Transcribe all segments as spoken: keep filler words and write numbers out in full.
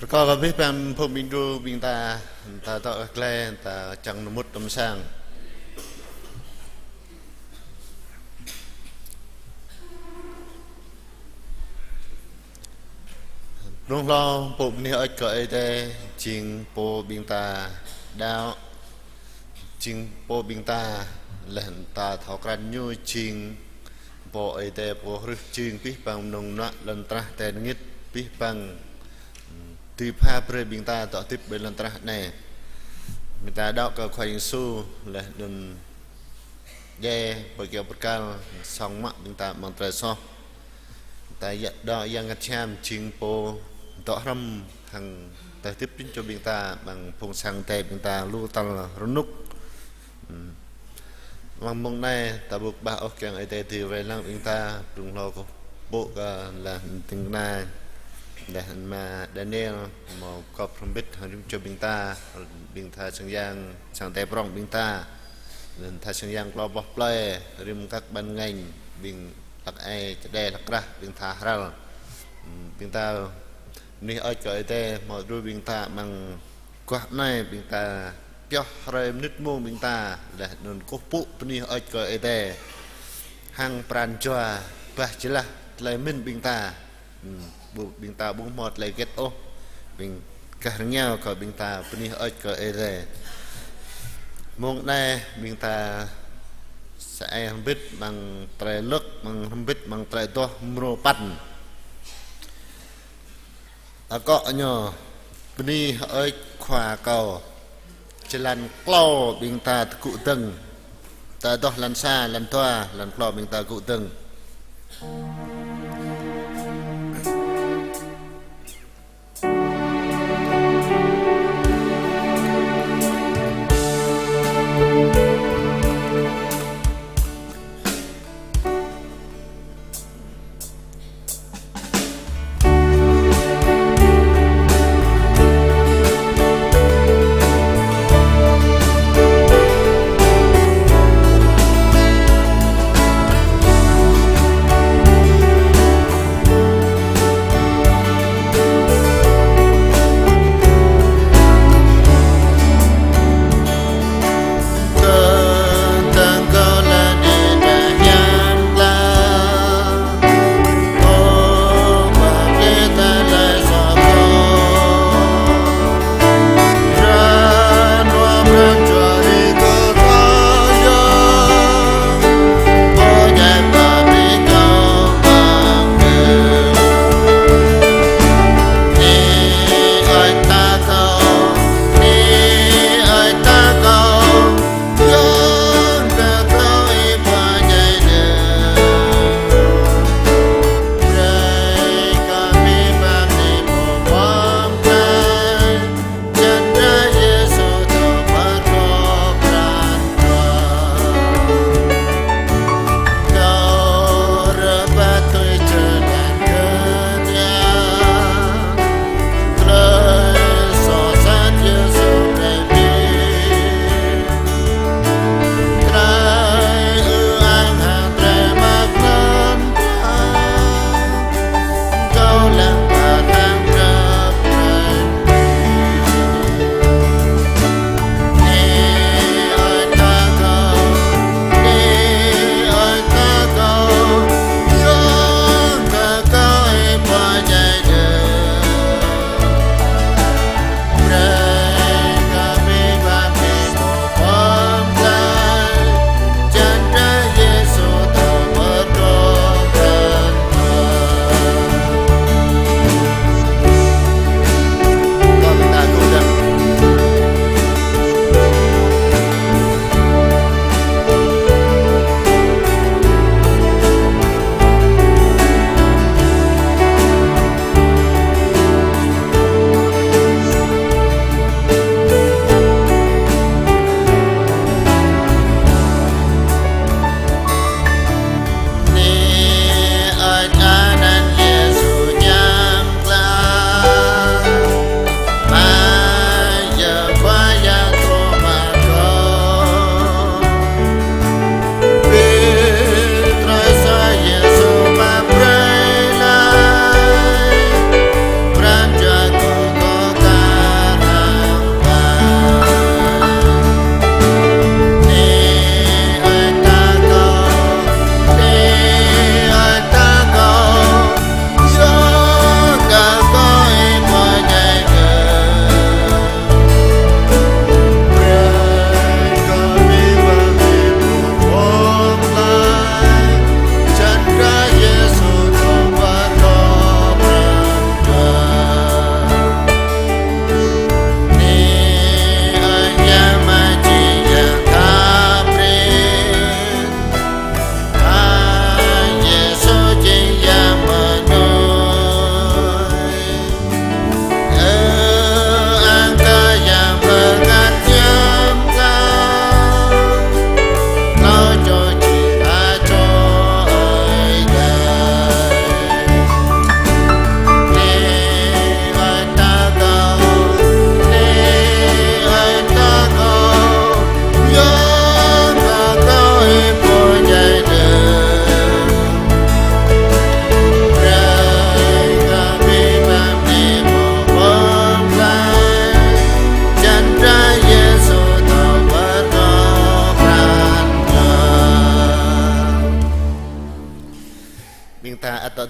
Rơkâo kơ abih bang phung ƀing gru ƀing ta, ta dŏ glaĭ, ta čang nơmŭt tơm sang. Blung hlâo pô bơni hơơč kơ Ơi Adai, jing pô ƀing ta đaŏ, jing pô ƀing ta, laih ta thâo krăn ñu jing pô Ơi Adai, pô hrih jing abih bang mơnơ̆ng mơnuă lŏn tơnah tơngit, abih bang dưi pha brơi ƀing ta dŏ hơdip ƀơi lŏn tơnah anai. Ƀing ta đaŏ kơ Khua Yang Yêsu, laih anŭn djai pơkiaŏ pơkăl song mă ƀing ta amăng tơlơi soh. Ta yă đaŏ Yang Bơngăt Hiam jing pô dŏ hrŏm hăng tơlơi hơdip jing čô ƀing ta, amăng phung sang Ơi Adai ƀing ta lu tal rơnŭk. Hm. Amăng mông anai, ta ƀu kơƀah ôh kiăng Ơi Adai dưi wai lăng ƀing ta, blung hlâo kâo pơpŭ kơ laih anŭn ding kơna, laih anŭn ama Daniel, hmâo gŏp hrŏm hơbĭt hăng rĭm čô ƀing ta, ƀing tha sang yang, sang Ơi Adai prŏng ƀing ta, laih anŭn tha sang yang klâo boh plơi, rĭm kăk ban ngành, ƀing hlăk ai, čơđai hlăk krah, ƀing tha hrăl. Hm, ƀing ta bơni hơơč kơ Ơi Adai, hmâo đru ƀing ta amăng guah anai ƀing ta pioh hrơi mơnit mông ƀing ta, laih anŭn kơkuh pơpŭ bơni hơơč kơ Ơi Adai. Hăng pran jua bah jơlah tơlơi mĭn ƀing ta. Hm, ƀu, ƀing ta ƀu hmâo tơlơi hơget ôh. Ƀing gah rơngiao kơ ƀing ta bơni hơơč kơ Ơi Adai. Mông anai ƀing ta sa ai hrŏm hơbĭt amăng tơlơi lơ̆k, amăng hrŏm hơbĭt amăng Tơlơi Adoh mrô păn. Akŏ ñu: Bơni hơơč Khua kâo. Jơlan klâo ƀing ta tơgŭ dơ̆ng. Tơlơi Adoh lan sa, lan dua, lan klâo ƀing ta tơgŭ dơ̆ng.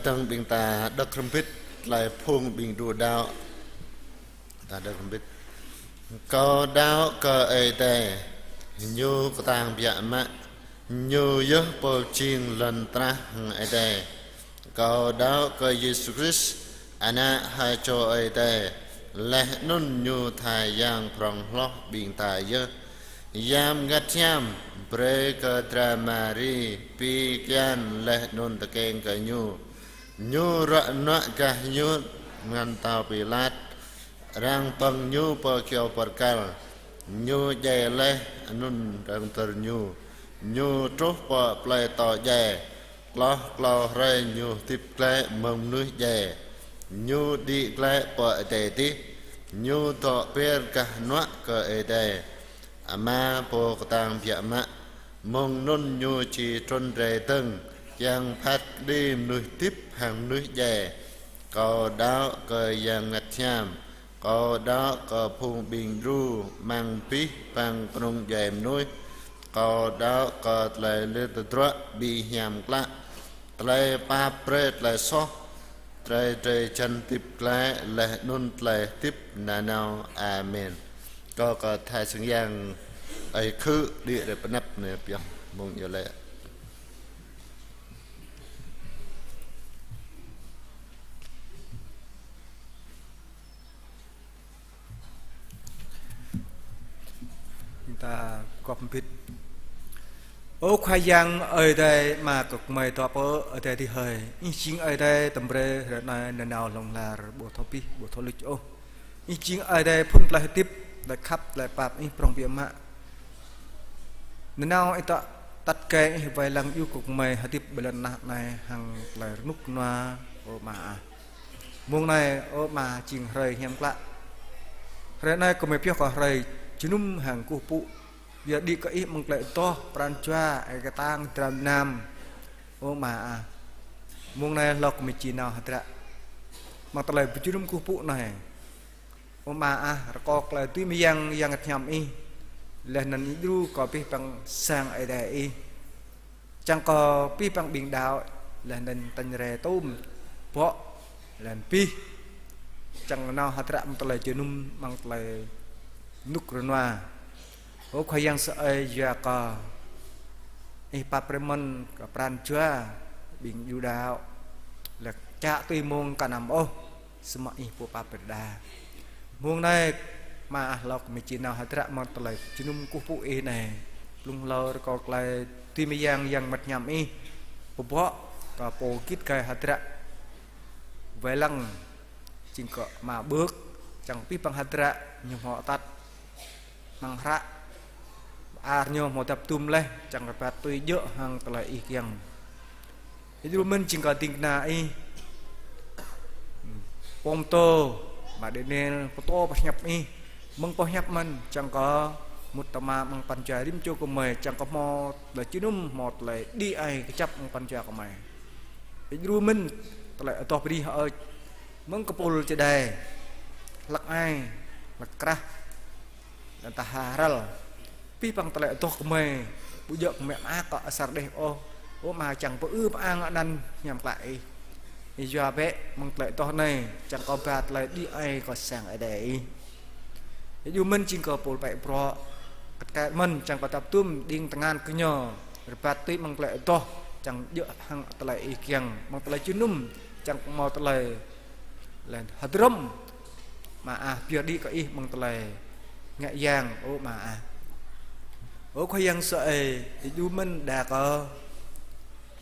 Dơ̆ng ƀing ta đŏk hrŏm hơbĭt tơlơi phung ƀing đu đaŏ. Ta đŏk hrŏm hơbĭt. Kâo đaŏ kơ Ơi Adai, Ñu kơtang biă mă, Ñu yơh Pô jing lŏn trah hăng Ơi Adai. Kâo đaŏ kơ Yêsu Krist, Ană ha čô Ơi Adai, laih anŭn Ñu tha yang prŏng hloh ƀing ta yơh. Yang Bơngăt Hiam brơi kơ dra Mari pi kian laih anŭn tơkeng kơ Ñu. Ñu ruă nuă gah ñŭt pơngan pơtao Pilat, arăng pơ̆ng Ñu pơ kyâo bơrkal. Ñu djai laih anŭn arăng dơr Ñu. Ñu truh pơ plơi atâo djai. Hloh klâo hrơi Ñu hơdip glaĭ mơ̆ng mơnuih djai. Ñu đĭ glaĭ pơ adai adih. Ñu dŏ pơr gah hơnuă kơ Ơi Adai Ama Pô kơtang biă mă. Mơ̆ng anŭn Ñu či trŭn rai dơ̆ng, kiăng phat kơđi mơnuih hơdip hăng mơnuih djai. Kâo đaŏ kơ Yang Bơngăt Hiam. Kâo đaŏ kơ phung ƀing đru amăng abih bang kơnung djuai mơnuih. Kâo đaŏ kơ tơlơi lir tơdruă ƀu hiam klă, tơlơi pap brơi tơlơi soh, tơlơi drơi jăn hơdip glaĭ laih anŭn tơlơi hơdip nanao. Amen. Kâo kơ thai sang yang Ơi Khư đĭ rai pơ anăp anai pioh mơ̆ng iâu laĭ. Ƀing ta kơkuh hơbĭt. Ơ Khua Yang Ơi Adai, Ama kơ gơmơi dŏ pơ adai adih hơi. Ih jing Ơi Adai tơm brơi hrơi anai nanao hlŏng lar, ƀu thâo abih, ƀu thâo luč ôh. Ih jing Ơi Adai phŭn tơlơi hơdip, tơlơi khăp, tơlơi pap, Ih prŏng biă mă. Nanao Ih dŏ tăt gai, Ih wai lăng iâu kơ gơmơi hơdip ƀơi lŏn tơnah anai hăng tơlơi rơnŭk rơnua, ơ Ama ah. Mông anai, ơ Ama, jing hrơi hiam klă. Hrơi anai gơmơi pioh kơ hrơi jơnum hăng kơkuh pơpŭ. Yua đĭ kơ Ih mơ̆ng tơlơi adoh, pran jua, ơi kơtang, dram gơnam, ơ Ama ah. Mông anai hlâo gơmơi či nao hơdră mơ̆ng tơlơi pơjơnum kơkuh pơpŭ anai. Ơ Ama ah, rơkâo tơlơi dưi mơyang Yang Bơngăt Hiam Ih, laih anŭn Ih djru kơ abih bang sang Ơi Adai Ih. Čang kơ abih bang ƀing đaŏ, laih anŭn tañ rai tơm, bŏ, laih anŭn abih. Čang nao hơdră mơ̆ng tơlơi jơnum, mơ̆ng tơlơi rơnŭk rơnua. Ơ Khua Yang sơai, yua kơ Ih pap brơi mơ̆n kơ pran jua ƀing đu đaŏ, laih čă tui mông kơnăm ôh, samơ̆ Ih pô pap brơi đa. Mông anai, Ama ah, hlâo gơmơi či nao hơdră mơ̆ng tơlơi jơnum kơkuh pơpŭ Ih anai. Blung hlâo rơkâo tơlơi dưi mơyang Yang Bơngăt Hiam Ih pơbŏ kơ pô git gai hơdră. Wai lăng jing kơ Ama ƀơ̆k, čang abih bang hơdră ñu hmâo atăt amăng hră, ar ñu hmâo dăp dum laih, čang rơbat tui djơ̆ hăng tơlơi Ih kiăng. Ih djru mơ̆n jing kơ ding kơna Ih, pô pơtô, Ama Daniel, pơtô pơhiăp Ih, mơ̆ng pơhiăp mơ̆n, čang kơ mŭt tơma amăng pran jua rĭm čô gơmơi, čang kơ hmâo tơlơi jơnum, hmâo tơlơi đĭ ai kơjăp amăng pran jua gơmơi. Ih djru mơ̆n tơlơi adoh bơrih hơơč, mơ̆ng kơpul čơđai, hlăk ai, hlăk krah, laih anŭn tơha hơrăl. Abih bang tơlơi adoh gơmơi, ƀu djơ̆ gơmơi mơak kơ asar đeh ôh. Ơ Ama, čang pơư pơang anăn hiam klă Ih. Ih yua bĕ mơ̆ng tơlơi adoh anai, čang kơ ba tơlơi đĭ ai kơ sang Ơi Adai Ih. Ih djru mơ̆n jing kơ pô pĕ bruă, kăt kĕ mơ̆n čang kơ dăp dum, đing tơngan gơñu rơbat tui mơ̆ng tơlơi adoh, čang djơ̆ hăng tơlơi Ih kiăng, mơ̆ng tơlơi jơnum, čang hmâo tơlơi laih hơdrôm. Ama ah, pioh đĭ kơ Ih mơ̆ng tơlơi ngă yang, ơ Ama ah. Ơ Khua Yang sơai, Ih djru mơ̆n đa kơ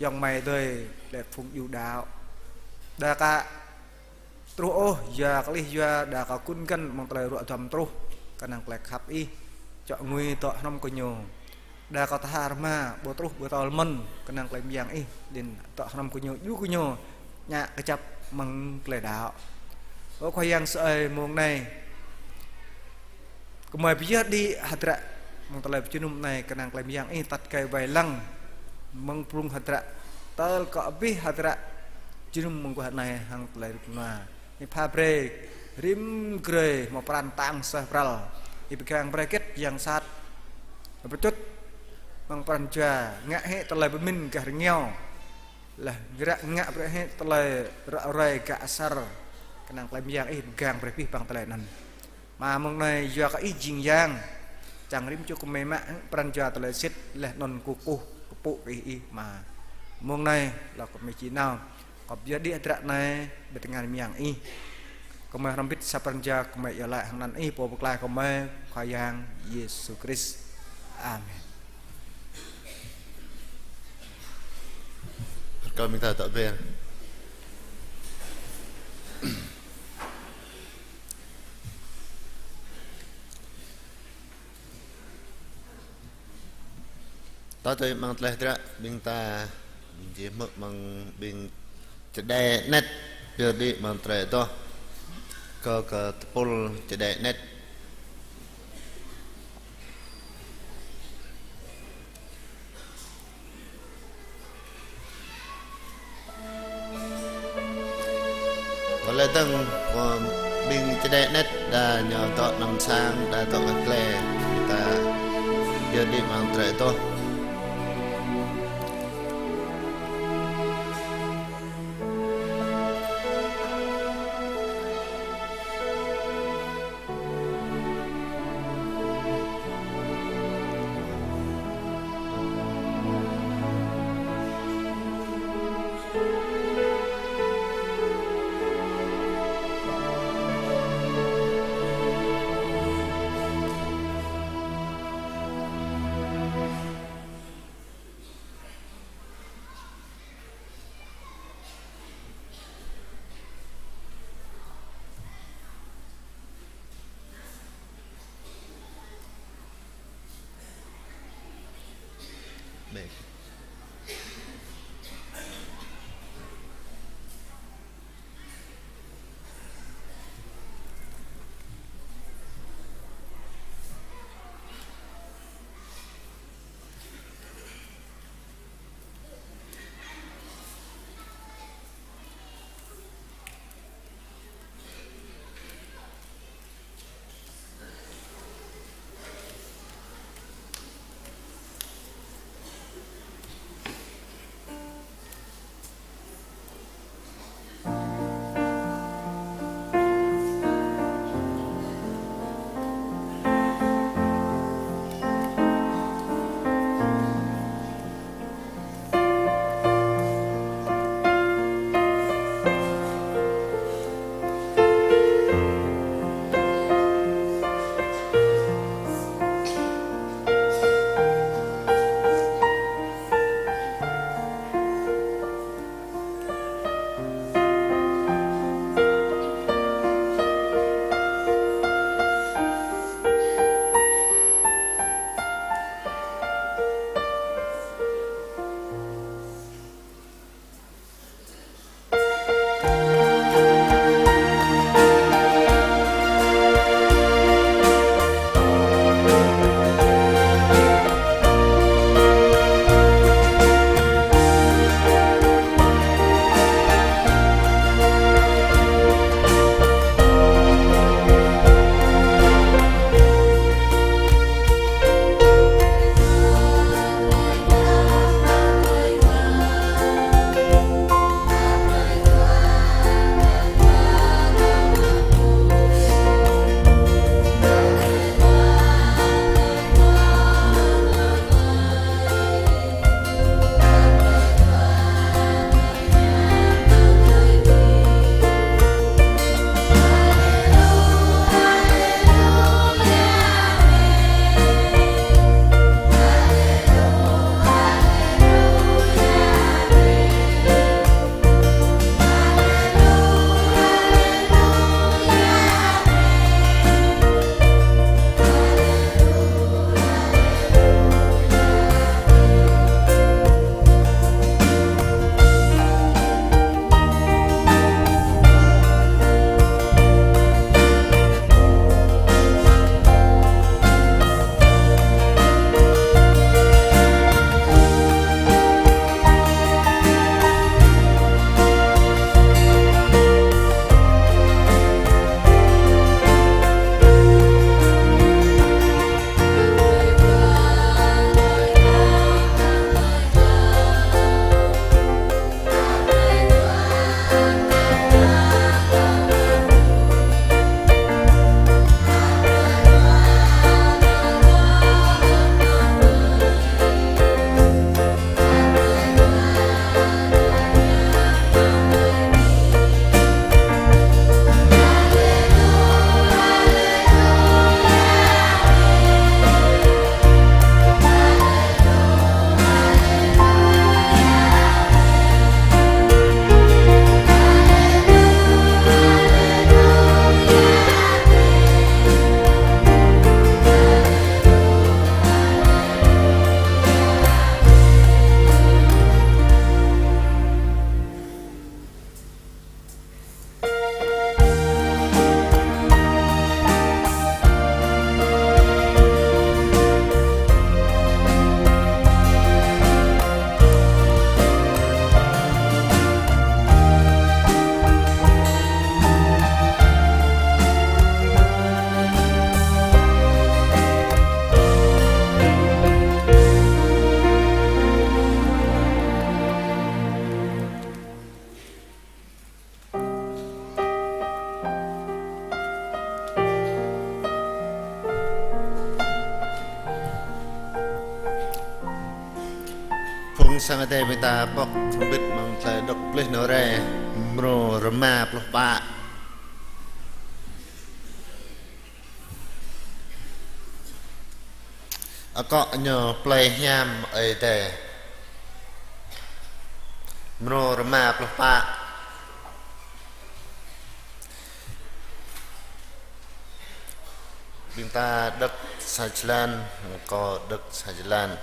ayŏng amai adơi, laih phung đu đaŏ. Đa ka truh ôh, yua kơ lih yua, đa kơ kŭn găn mơ̆ng tơlơi ruă duăm truh, kơnang tơlơi khăp Ih čŏk ngui dŏ hrŏm gơñu. Đa kơ tơha rơma ƀu truh ƀu tơl mơ̆n, kơnang tơlơi mơyang Ih đĭ dŏ hrŏm gơñu, djru gơñu ngă kơjăp mơ̆ng tơlơi đaŏ. Ơ Khua Yang sơai, mông anai gơmơi pơyơr đĭ hơdră mơ̆ng tơlơi pơjơnum anai, kơnang tơlơi mơyang Ih atăt gai wai lăng mơ̆ng blung hơdră tơl kơ abih hơdră jơnum mơguah anai hăng tơlơi rơnŭk rơnua. Ih pha brơi rĭm grơi hmâo pran tang sah pral. Ih pơgang brơi hơget yang sat pơčŭt amăng pran jua, ngă hĭ tơlơi pơmĭn gah rơngiao. Laih ră ngă brơi hĭ tơlơi ră ruai gah asar, kơnang tơlơi mơyang ih pơgang brơi abih bang tơlơi anŭn. Mă mơ̆ng anai yua kơ ih jing yang, čang rĭm čô gơmơi mă pran jua tơlơi sĭt, laih anŭn kơkuh kơkuh kơ ih, ih mă. Mơ̆ng anai lŏ gơmơi či nao, kơ pơyơr đĭ hơdră anai ƀơi tơngan mơyang ih. Gơmơi hrŏm hơbĭt sa pran jua gơmơi iâu laĭ hăng anăn ih Pô Pơklaih gơmơi, Khua Yang Yêsu Krist. Amen. Rơkâo ƀing ta dŏ ber. Tơdơi amăng tơlơi hơdră ƀing ta, ƀing či hmư̆ amăng ƀing čơđai anet, pơyơr đĭ amăng tơlơi adoh, kơ, kơ tơpul čơđai anet. Tơlơi dơ̆ng, ƀing čơđai anet đa ñu dŏ năm sang, đa dŏ kơ klĕ, ta pơyơr đĭ amăng tơlơi adoh. Sang Ơi Adai ƀing ta pŏk hrŏm hơbĭt amăng tơlơi đŏk pơplih anŏ rai, mrô rơma pluh pă. Akŏ ñu plei hiam Ơi Adai. Mrô rơma pluh pă. Ƀing ta đŏk sa jơlan, kâo đŏk sa jơlan.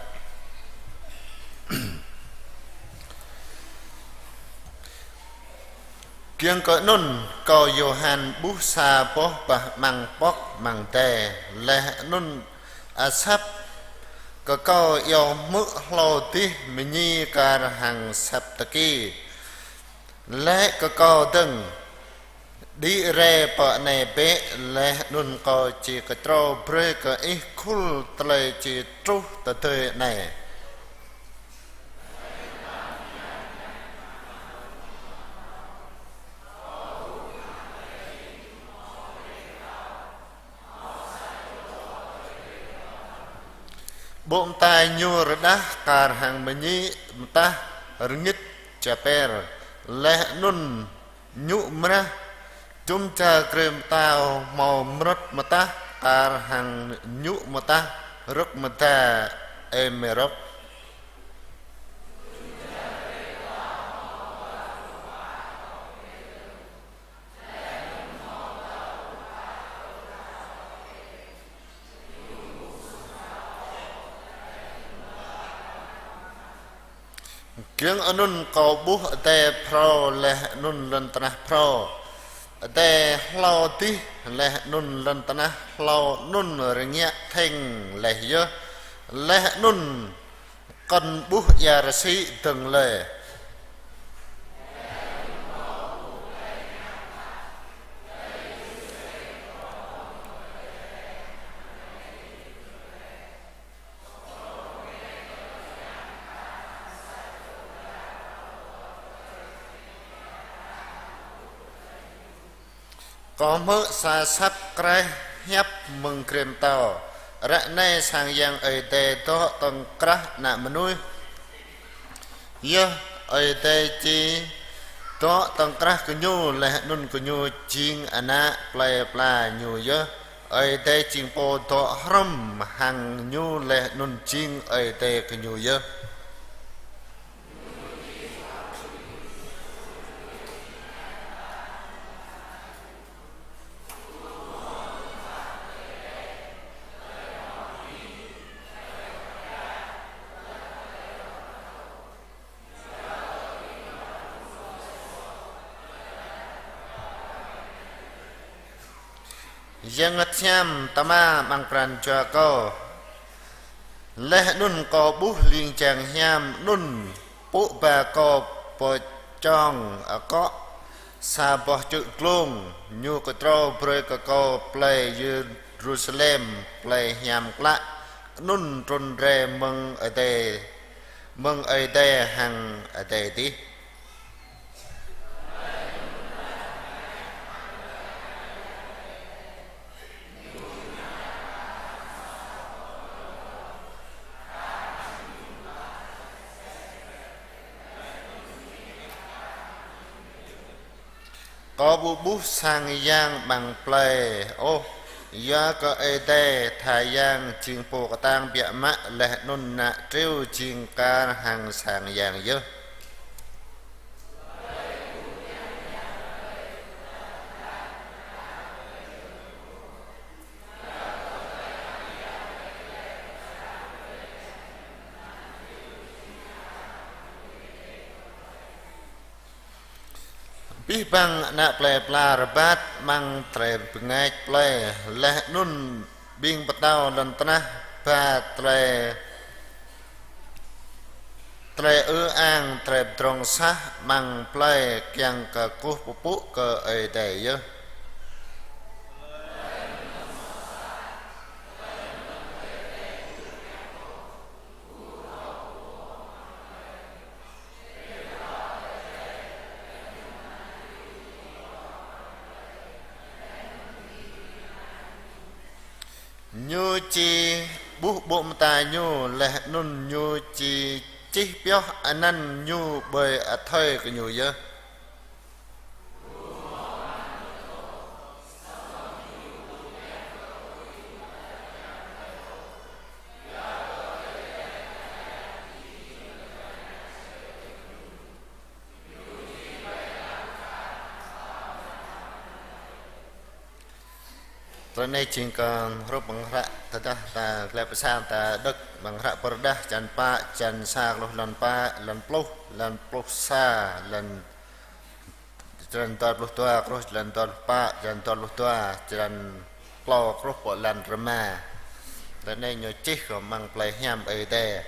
Giŏng kơ anŭn, kâo Yôhan ƀuh sa boh bah amăng pŏk amăng adai, laih anŭn asăp kơ kâo iâu hmư̆ hlâo dih mơñi kar hăng asăp tơki. Laĭ kơ kâo dơ̆ng: Đĭ rai pơ anai bĕ, laih anŭn kâo či kơčrâo brơi kơ ih khul tơlơi či truh tơdơi anai. Ƀô̆ mơta ñu rơđah kar hăng mơñi mơtah rơngit čaper, laih anŭn ñŭ mrah, čum čar grê mơtao hmâo mrŏt mơtah kar hăng ñŭ mơtah rơ̆k mơda êmêrôp. Giŏng anŭn kâo ƀuh adai phrâo laih anŭn lŏn tơnah phrâo. Adai hlâo dih laih anŭn lŏn tơnah hlâo anŭn rơngiă thĕng laih yơh. Laih anŭn kŏn ƀuh ia rơsĭ dơ̆ng lơi. Kâo hmư̆ sa asăp kraih hiăp mơ̆ng grê mơtao: Ră anai sang yang Ơi Adai dŏ tŏng krah ană mơnuih. Yơh, Ơi Adai či dŏ tŏng krah gơñu, laih anŭn gơñu jing ană plei pla ñu yơh. Ơi Adai jing pô dŏ hrŏm hăng ñu, laih anŭn jing Ơi Adai gơñu yơh. Yang Bơngăt Hiam tơma amăng pran jua kâo. Laih anŭn kâo ƀuh ling jang hiam anŭn pŭ ba kâo pơčong akŏ sa boh čư̆ glông, ñu kơčrâo brơi kơ kâo plei Yêrusalem, plei hiam klă, anŭn trŭn rai mơ̆ng Ơi Adai, mơ̆ng Ơi Adai hăng adai adih. Kâo ƀu ƀuh sang yang amăng plei ôh, yua kơ Ơi Adai tha yang jing pô kơtang biă mă, laih anŭn ană triu jing kar hăng sang yang yơh. Abih bang ană plei pla rơbat amăng tơlơi bơngač plei, laih anŭn ƀing pơtao lŏn tơnah ba tơlơi, tơlơi ư ang, tơlơi pơdrŏng sah amăng plei kiăng kơ kơkuh pơpŭ kơ Ơi Adai yơh. Ñu či ƀuh ƀô̆ mơta ñu, laih anŭn ñu či čih pioh anăn ñu ƀơi athơi kơ ñu yơh. Tơlơi anai jing kơ hrup amăng hră tơdah ta glăi pơsang ta đŏk amăng hră Pơrơđah črăn pă, črăn sa truh lăn pă, lăn pluh, lăn pluh sa, lăn črăn dua pluh dua truh lăn dua pluh pă, črăn dua pluh dua, črăn klâo truh pơ lăn rơma. Tơlơi anai ñu čih kơ amăng plei hiam Ơi Adai.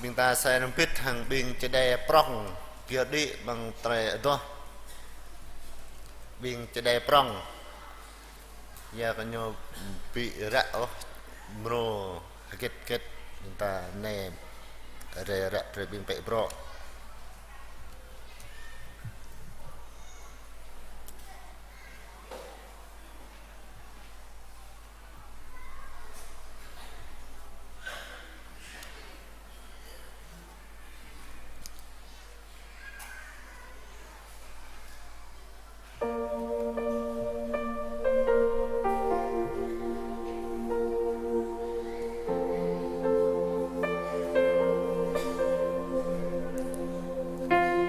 Ƀing ta sai rơmbit hăng ƀing čơđai prŏng, pioh đĭ amăng tơlơi adoh. Ƀing čơđai prŏng. Yua kơ ñu ƀu ră ôh mrô hơget hơget, ƀing ta anai rai ră brơi ƀing pĕ brŏ.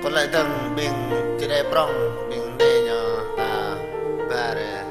Kơ lĕ dơ̆ng ƀing čơđai prŏng, ƀing anai ñu ta ba rai.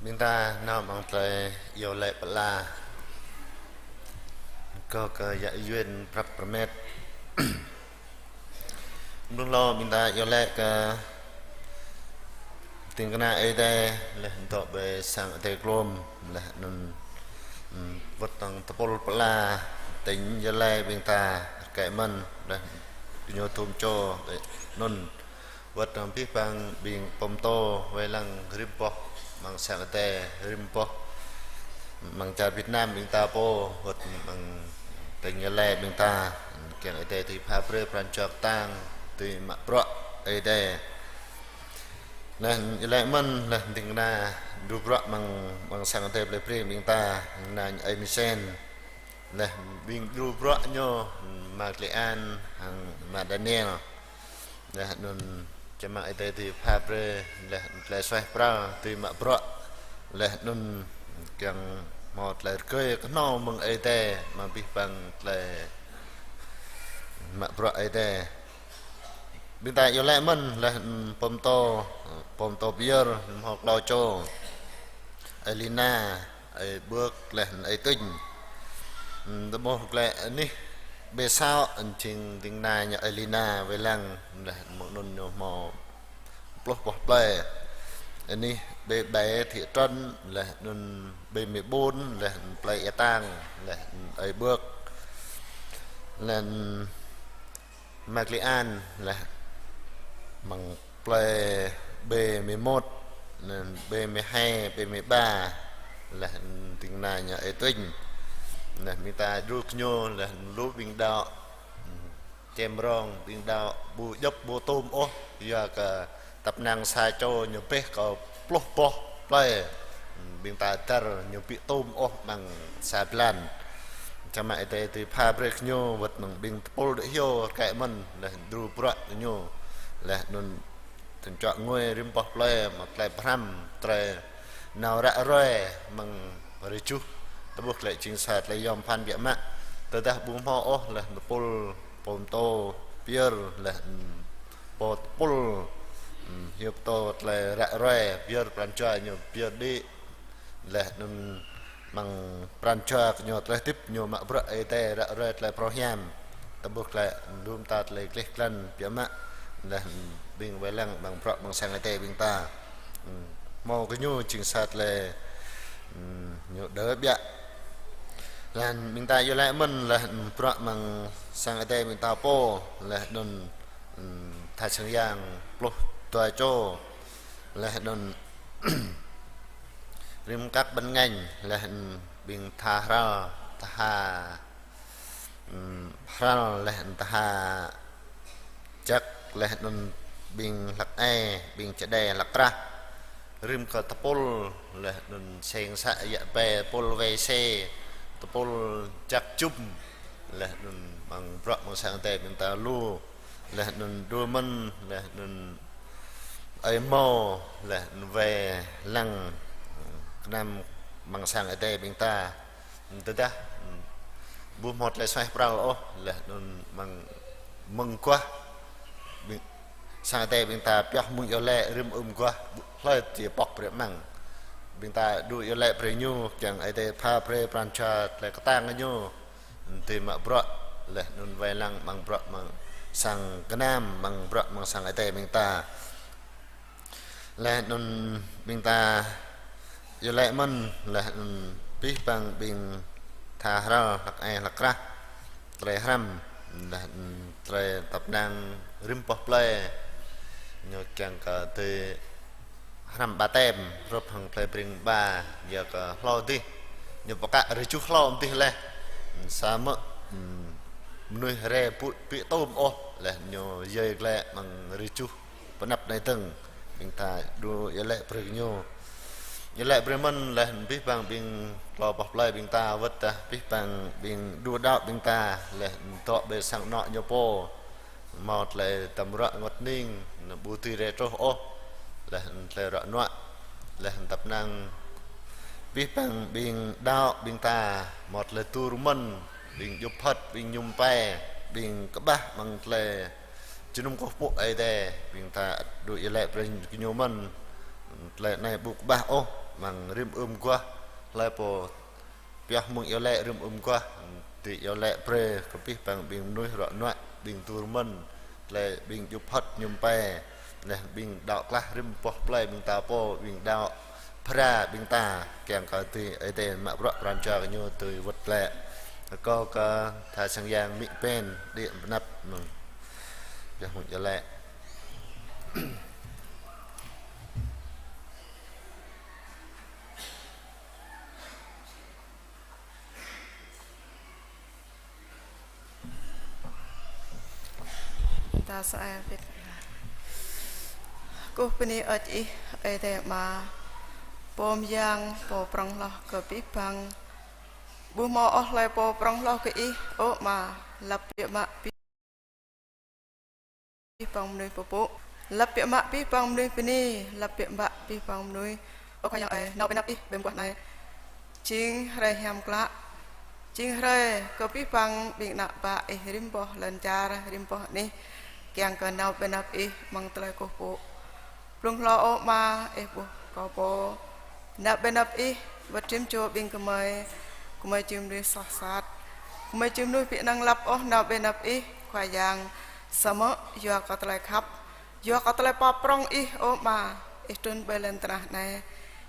Ƀing ta nao amăng tơlơi iâu laĭ pơala. Kâo kơ yă yuen prăp prmet. Mơnuih lŏ ƀing ta iâu laĭ kơ ding kơna Ơi Adai, laih dŏ ƀơi sang Ơi Adai glông, laih anŭn, ừm, wơ̆t hăng tơpul pơala, tơña iâu laĭ ƀing ta, rơkơi mơ̆n, laih gơñu thum čô, laih anŭn wơ̆t hăng abih bang ƀing pơtô wai lăng rĭm boh amăng sang Ơi Adai, rĭm boh amăng čar Việt Nam ƀing ta pô, wơ̆t amăng tơña iâu laĭ ƀing ta, kiăng Ơi Adai dưi pha brơi pran jua kơtang, dưi mă bruă Ơi Adai. Laih iâu laĭ mơ̆n, laih ding kơna djru bruă amăng, amăng sang Ơi Adai plei Breng ƀing ta, ană Ơi Misen. Laih ƀing djru bruă ñu, Ama Klê An, hăng Ama Daniel. Laih anŭn čơmă Ơi Adai dưi pha brơi, laih tơlơi suaih pral dưi mă bruă. Laih anŭn kiăng hmâo tơlơi rơgơi kơhnâo mơ̆ng Ơi Adai, amăng abih bang tơlơi mă bruă Ơi Adai. Ƀing ta iâu laĭ mơ̆n, laih pơtô, pơtô pơyơr, hmâo klâo čô. Ơi Lina, Ơi Bưk, laih Ơi Tuñ. Ưm, tơƀuh glaĭ anih ƀơi Săo, anŭn jing ding kơna ñu Ơi Lina wai lăng, laih mơ̆ng anŭn ñu hmâo pluh boh plơi. Anih ƀơi Bảy thị trấn, laih anŭn ƀơi mười bốn, laih plơi Ia Tang, laih Ơi Bưk. Laih Ama Klê An, laih amăng plơi ƀơi mười một, laih ƀơi mười hai, ƀơi mười ba, laih ding kơna ñu Ơi Tuñ. Laih ƀing ta djru kơ ñu, laih lu ƀing đaŏ, čem rong, ƀing đaŏ ƀu djŏp ƀu tôm ôh, yua kơ tăp năng sa čô ñu bĕ kơ pluh boh plơi. Ƀing ta dar ñu ƀu tôm ôh amăng sa blan. Čơmă Ơi Adai dưi pha brơi kơ ñu, wơ̆t hăng ƀing tơpul đuaĭ hyu rơkơi mơ̆n, laih djru bruă kơ ñu. Laih anŭn tơčô ngui rĭm boh plơi, mă tơlơi pơhrăm, tơlơi nao ră ruai, amăng rơjuh. Tơƀuh glaĭ jing sa tơlơi yôm phan biă mă. Tơdah ƀu hmâo ôh, laih tơpul pơtô pơyơr, laih pô tơpul, ưm, hiăp pơtô tơlơi ră ruai, pơyơr pran jua ñu pơyơr đĭ, laih anŭn amăng pran jua kơ ñu tơlơi hơdip ñu mă bruă Ơi Adai ră ruai tơlơi phrâo hiam. Tơƀuh glaĭ lŏm ta tơlơi gleh glăn biă mă, laih ƀing wai lăng amăng bruă amăng sang Ơi Adai ƀing ta. Ưm, hmâo kơ ñu jing sa tơlơi, ưm, ñu đơ biă. Laih ƀing ta iâu laĭ mơ̆n, laih bruă amăng sang Ơi Adai ƀing ta pô, laih anŭn ưm, tha sang yang pluh dua čô. Laih anŭn rĭm kăk ƀăn ngăn, laih anŭn ƀing tha hrăl, tha, ưm, hrăl, laih anŭn tha jak, laih anŭn ƀing hlăk ai, ƀing čơđai hlăk krah. Rĭm kơ tơpul, laih anŭn seng să yă ƀe, tơpul wai se, tơpul jak jum, laih anŭn amăng bruă amăng sang Ơi Adai ƀing ta lu. Laih anŭn dua mơ̆n, laih anŭn ơi mâo, laih anŭn wai lăng, kơnăm amăng sang Ơi Adai ƀing ta. Tơdah ƀu hmâo tơlơi suaih pral ôh, laih anŭn amăng mơ̆ng guah, ƀing sang Ơi Adai ƀing ta pioh mơ̆ng iâu laĭ rĭm ưm guah, hlơi či pŏk brơi amăng. Ƀing ta djru iâu laĭ brơi ñu, kiăng Ơi Adai pha brơi pran jua tơlơi kơtang kơ ñu. Tui mă bruă, laih anŭn wai lăng amăng bruă amăng sang gơnam, amăng bruă amăng sang Ơi Adai ƀing ta. Laih anŭn ƀing ta iâu laĭ mơ̆n, laih anŭn abih bang ƀing tha hrăl hlăk ai hlăk krah, tơlơi hrăm, laih anŭn tơlơi tăp năng rĭm boh plơi, ñu kiăng kơ tui hrăm ba tem, hrup hăng plei Breng ba, yua kơ hlâo dih, ñu pơkă rơjuh hlâo dih laih. Samơ̆, ưm, mơnuih rai ƀu, ƀu tôm ôh, laih ñu yơi glaĭ amăng rơjuh pơ anăp anai dơ̆ng. Ƀing ta djru iâu laĭ brơi kơ ñu. Iâu laĭ brơi mơ̆n, laih abih bang ƀing klâo boh plơi ƀing ta, wơ̆t tơdah abih bang ƀing djru đaŏ ƀing ta, laih dŏ ƀơi sang anŏ ñu pô. Hmâo tơlơi tơmră ngŏt ning, anŭn ƀu dưi rai truh ôh, laih tơlơi ră nuă, laih tăp năng abih bang ƀing đaŏ ƀing ta, hmâo tơlơi tur mơ̆n, ƀing djŭp phăt, ƀing mơñum pai, ƀing kơƀah amăng tơlơi jơnum kơkuh pơpŭ Ơi Adai, ƀing ta djru iâu laĭ brơi kơ ñu mơ̆n, tơlơi anai ƀu kơƀah ôh, Mơ̆ng rĭm ưm guah, hlơi pô pioh mơ̆ng iâu laĭ rĭm ưm guah, tui iâu laĭ brơi kơ abih bang ƀing mơnuih ruă nuă, ƀing dur mơ̆n, tơlơi ƀing djŭp hŏt mơñum tơpai, laih ƀing đaŏ klah rĭm boh plơi ƀing ta pô, ƀing đaŏ phara ƀing ta, kiăng kơ tui Ơi Adai mă bruă pran jua kơ ñu tui wơ̆t glaĭ. Kâo kơ tha sang yang amĭ ƀing đĭ pơanăp mơ̆ng, pioh mơ̆ng iâu laĭ. Ta sa ai pit. Kơkuh bơni hơơč Ih, Ơi Adai Ama, Pô mơyang, Pô prŏng hloh kơ abih bang. Ƀu hmâo ôh hlơi pô prŏng hloh kơ Ih, ơ Ama, lăp biă mă abih bang mơnuih pơpŭ. Lăp biă mă abih bang mơnuih bơni, lăp biă mă abih bang mơnuih. Ơ Khua Yang ơi, nao ƀơi anăp Ih ƀơi mơguah anai. Jing hrơi hiam klă. Jing hrơi kơ abih bang ƀing ană bă Ih rĭm boh lŏn čar, rĭm boh anih. Kiăng kơ nao ƀơi anăp Ih amăng tơlơi kơkuh pơpŭ. Blung hlâo ơ Ama, Ih ƀuh kâo pô nao ƀơi anăp Ih, wơ̆t rĭm čô ƀing gơmơi, gơmơi jing mơnuih soh sat. Gơmơi jing mơnuih ƀu năng lăp ôh nao ƀơi anăp Ih, Khua Yang, samơ̆ yua kơ tơlơi khăp, yua kơ tơlơi pap prŏng Ih, ơ Ama, Ih trŭn ƀơi lŏn tơnah anai.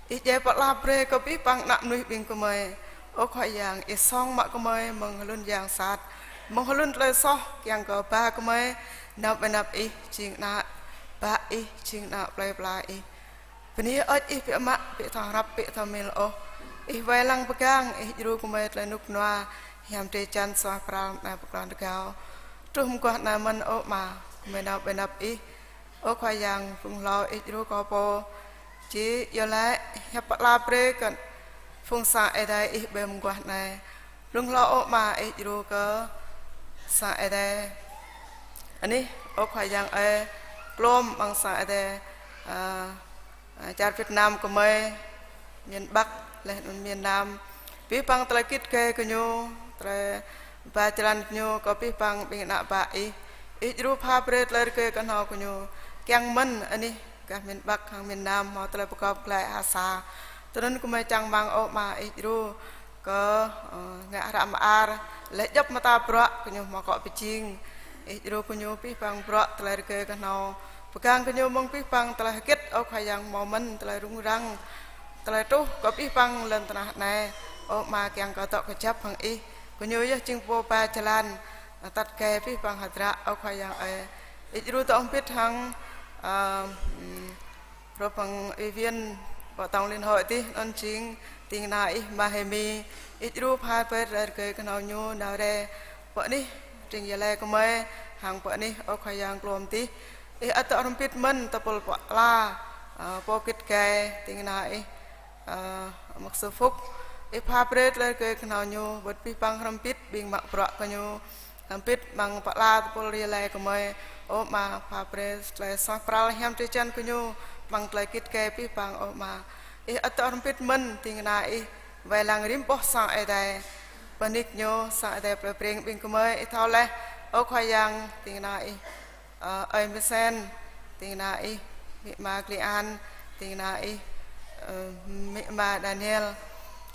Ih djai pơala brơi kơ abih bang ană mơnuih ƀing gơmơi. Ơ Khua Yang, Ih song mă gơmơi mơ̆ng hlŭn yang sat, mơ̆ng hlŭn tơlơi soh, kiăng kơ ba gơmơi nao ƀơi anăp Ih jing ană bă Ih, jing ană plơi pla Ih. Bơni hơơč Ih biă mă, ƀu thâo hrăp, ƀu thâo mil ôh. Ih wai lăng pơgang, Ih djru gơmơi tơlơi rơnŭk rơnua, hiam drơi jăn, suaih pral, anai pơkŏn rơgao. Truh mơguah anai mơ̆n ơ Ama, gơmơi nao ƀơi anăp Ih. Ơ Khua Yang, blung hlâo Ih djru kâo pô či iâu laĭ, hiăp pơala brơi kơ phung sang Ơi Adai Ih ƀơi mơguah anai. Blung hlâo ơ Ama, Ih djru kơ sang Ơi Adai anih, ơ Khua Yang ơi, klôm amăng sang Ơi Adai, a, a, čar Việt Nam gơmơi, miền Bắc, laih anŭn miền Nam. Abih bang tơlơi git gai gơñu, tơlơi ba jơlan gơñu, kơ abih bang ƀing ană bă Ih. Ih djru pha brơi tơlơi rơgơi kơhnâo gơñu. Kiăng mơ̆n anih gah miền Bắc hăng miền Nam hmâo tơlơi pơgop glaĭ ha sa. Tui anŭn gơmơi čang rơmang ơ Ama, Ih djru kơ, ơ, ngă hră mơar, laih djŏp mơta bruă gơñu hmâo akŏ pơjing. Ih djru gơñu abih bang bruă tơlơi rơgơi kơhnâo. Pơgang gơñu mơ̆ng abih bang tơlơi hơget, ơ Khua Yang, hmâo mơ̆n tơlơi rŭng răng, tơlơi truh kơ abih bang lŏn tơnah anai. Ơ Ama, kiăng kơ dŏ kơjăp hăng Ih. Gơñu yơh jing pô ba jơlan, atăt gai abih bang hơdră, ơ Khua Yang ơi. Ih djru dŏ hơbĭt hăng, ơ, ưm, hrup hăng ủy viên Bộ Tổng Liên Hội tih, anŭn jing ding kơna Ih Ama Hemi. Ih djru pha brơi tơlơi rơgơi kơhnâo ñu nao rai pơ anih tring iâu laĭ gơmơi, hăng pơ anih, ơ Khua Yang, klôm tih. Ih ăt dŏ hrŏm hơbĭt mơ̆n tơpul pơala, ơ, pô git gai, ding kơna Ih, ơ, Mục sư Phúc. Ih pha brơi tơlơi rơgơi kơhnâo ñu, wơ̆t abih bang hrŏm hơbĭt ƀing mă bruă gơñu. Hrŏm hơbĭt amăng pơala tơpul iâu laĭ gơmơi, ơ Ama, pha brơi tơlơi suaih pral hiam drơi jăn gơñu, amăng tơlơi git gai abih bang, ơ Ama. Ih ăt dŏ hrŏm hơbĭt mơ̆n ding kơna Ih wai lăng rĭm boh sang Ơi Adai. Bơni kơ ñu, sang Ơi Adai plơi Breng ƀing gơmơi, Ih thâo laih, ơ Khua Yang, ding kơna Ih, ơ, ơi Misen, ding kơna Ih, amĭ ama Kli An, ding kơna Ih, ơ, amĭ ama Daniel.